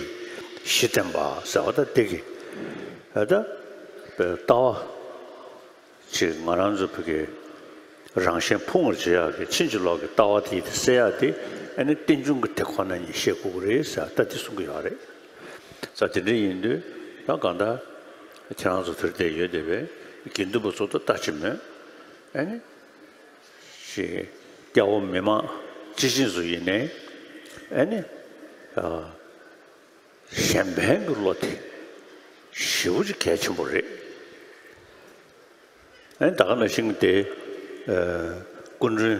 ཞི་བསྟན་པ་ཟེར་བ་ད་འདི་གི་ཨ་ད་ལྟ་བ། ཅིག་ང་རང་ཚོ་བོད་ཀྱི་རང་གཞན་ཕུང་བར་བྱེད་ཡག་གི་ཕྱིན་ཅི་ལོག་གི་ལྟ་བ་དེ་དེ་སེལ་ཡག་དེ་ཨ་ནི་རྟེན་འབྱུང་གི་དེ་ཁོ་ན་ཉིད་ཤེས་དགོས་ཀྱི་རེད་ཟེར་ད་དེ་གསུང་གི་ཡོད་རེད། ས་དེ་འདྲ་ཡིན་དུས་ད་གང་ལྟར་ཁྱེད་རང་ཚོ་དེར་བསྡད་ཡོད་བསྡད་པའི་དགེ་འདུན་པ་ཚོ་ད་ལྟ་ཅི་མོད་ཨ་ནི་ཞེས་སྐྱ་བོ་མི་མང་སྤྱི་བྱིངས་སུ་ཡིན་ནའི་ཨ་ནི་གཞན་ཕན་གྱི་བློ་དེ་ཞེ་པོ་ཅིག་གལ་ཆེན་པོ་རེད། ཨེ་ད་ག་ནང་བཞིན་དེ། ཨེ་སྐུ་མགྲོན་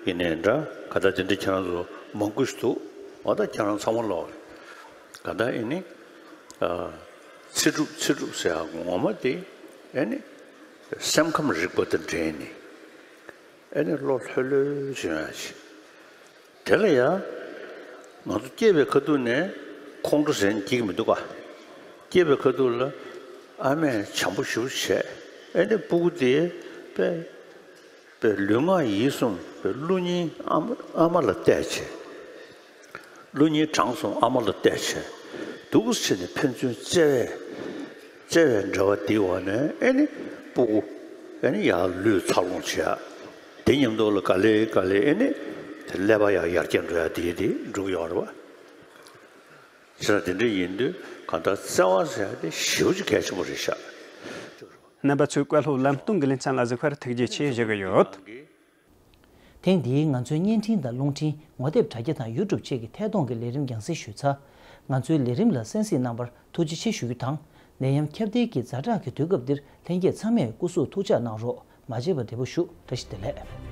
ཡིན་ནའི་འདྲ་ག་ད་དེ་འདྲ་ཁྱེད་རང་ཚོ་མང་པོ་ཞིག་འདུག་འོ་ད་ཁྱེད་རང་ཚང་མ་ལོག་ག་ད་ཨེ་ནི། ཨ་ཚེ་སྒྲུབ་ཚེ་སྒྲུབ་ཟེར་ཡག་ངོ་མ་དེ་ཨེ་ནི། སེམས་ཁམས་རིག་པ་དང་འབྲེལ་ནས་ཨེ་ནི་བློ་ལྷོད་ལྷོད་བྱུང་ཡག་ཅིག་དེ་ལ་ཡང་། ང་ཚོ་སྐྱེས་པའི་ཁ་ཐུག་ནས་ཁོང་ཁྲོ་ཟེར་ནས་སྐྱེ་གི་མི་འདུག་ག་སྐྱེས་པའི་ཁ་ཐུག་ལ་ཨ་མས་བྱམས་པོ་ཞེ་པོ་བྱས། ཨེ་ནི་སྤུ་གུ་དེ་དཔེ་དཔེ་ལུས་ངག་ཡིད་གསུམ་དཔེ་བློ་སྙིང་ཨ་མ་ཨ་མ་ལ་གཏད་བྱས། བློ་སྙིང་བྲང་གསུམ་ཨ་མ་ལ་གཏད་བྱས། འདུག་སེ་བྱས་ནས་ཕན་ཚུན་བརྩེ་བས་བརྩེ་བའི་འབྲེལ་བ་དེའི་འོག་ནས་ཨེ་ནི་སྤུ་གུ་ཨེ་ནི་ཡར་ལུས་འཚར་ལོངས་བྱེད་ཡ། དེ་མཉམ་དུ་ལ་ག་ལེ་ག་ལེ་ཨེ་ནི་དེ་ཀླད་པ་ཡང་ཡར་རྒྱས་འགྲོ་ཡ་དེ་དེ་འགྲོ་གི་ཡོད་རེད་བ། བྱས་ཙང་དེ་འདྲ་ཡིན་དུས་གང་ལྟར་བརྩེ་བ་ཟེར་ཡ་དེ་ཞེ་པོ་ཅིག་གལ་ཆེན་པོ་རེད་ཤག་རྣམ་པ་ཚོས་བཀའ་སློབ་ལམ་སྟོན་གྱི་ལེ་ཚན་ལ་གཟིགས་པར་ཐུགས་རྗེ་ཆེ་ཞུ་གི་ཡོད། ཐེངས་འདིའི་ང་ཚོའི་བརྙན་འཕྲིན་དང་རླུང་འཕྲིན། ངོ་དེབ་དྲ་རྒྱ་དང་ཡུ་ཊུབ་བཅས་ཀྱི་ཐད་གཏོང་གི་ལས་རིམ་རྒྱང་སྲིང་ཞུས་ཚར། ང་ཚོའི་ལས་རིམ་ལ་གསན་གཟིགས་གནང་བར་ཐུགས་རྗེ་ཆེ་ཞུ་རྒྱུ་དང་། ནད་ཡམས་ཁྱབ་གདལ་གྱི་ཛ་དྲག་གི་དུས་སྐབས་འདིར་ལྷན་རྒྱས་ཚང་མས་སྐུ་གཟུགས་ཐུགས་ཅག་གནང་རོགས། མ་བརྗེད་པ་བདེ་པོ་བཞུགས། བཀྲ་ཤིས་བདེ་ལེགས།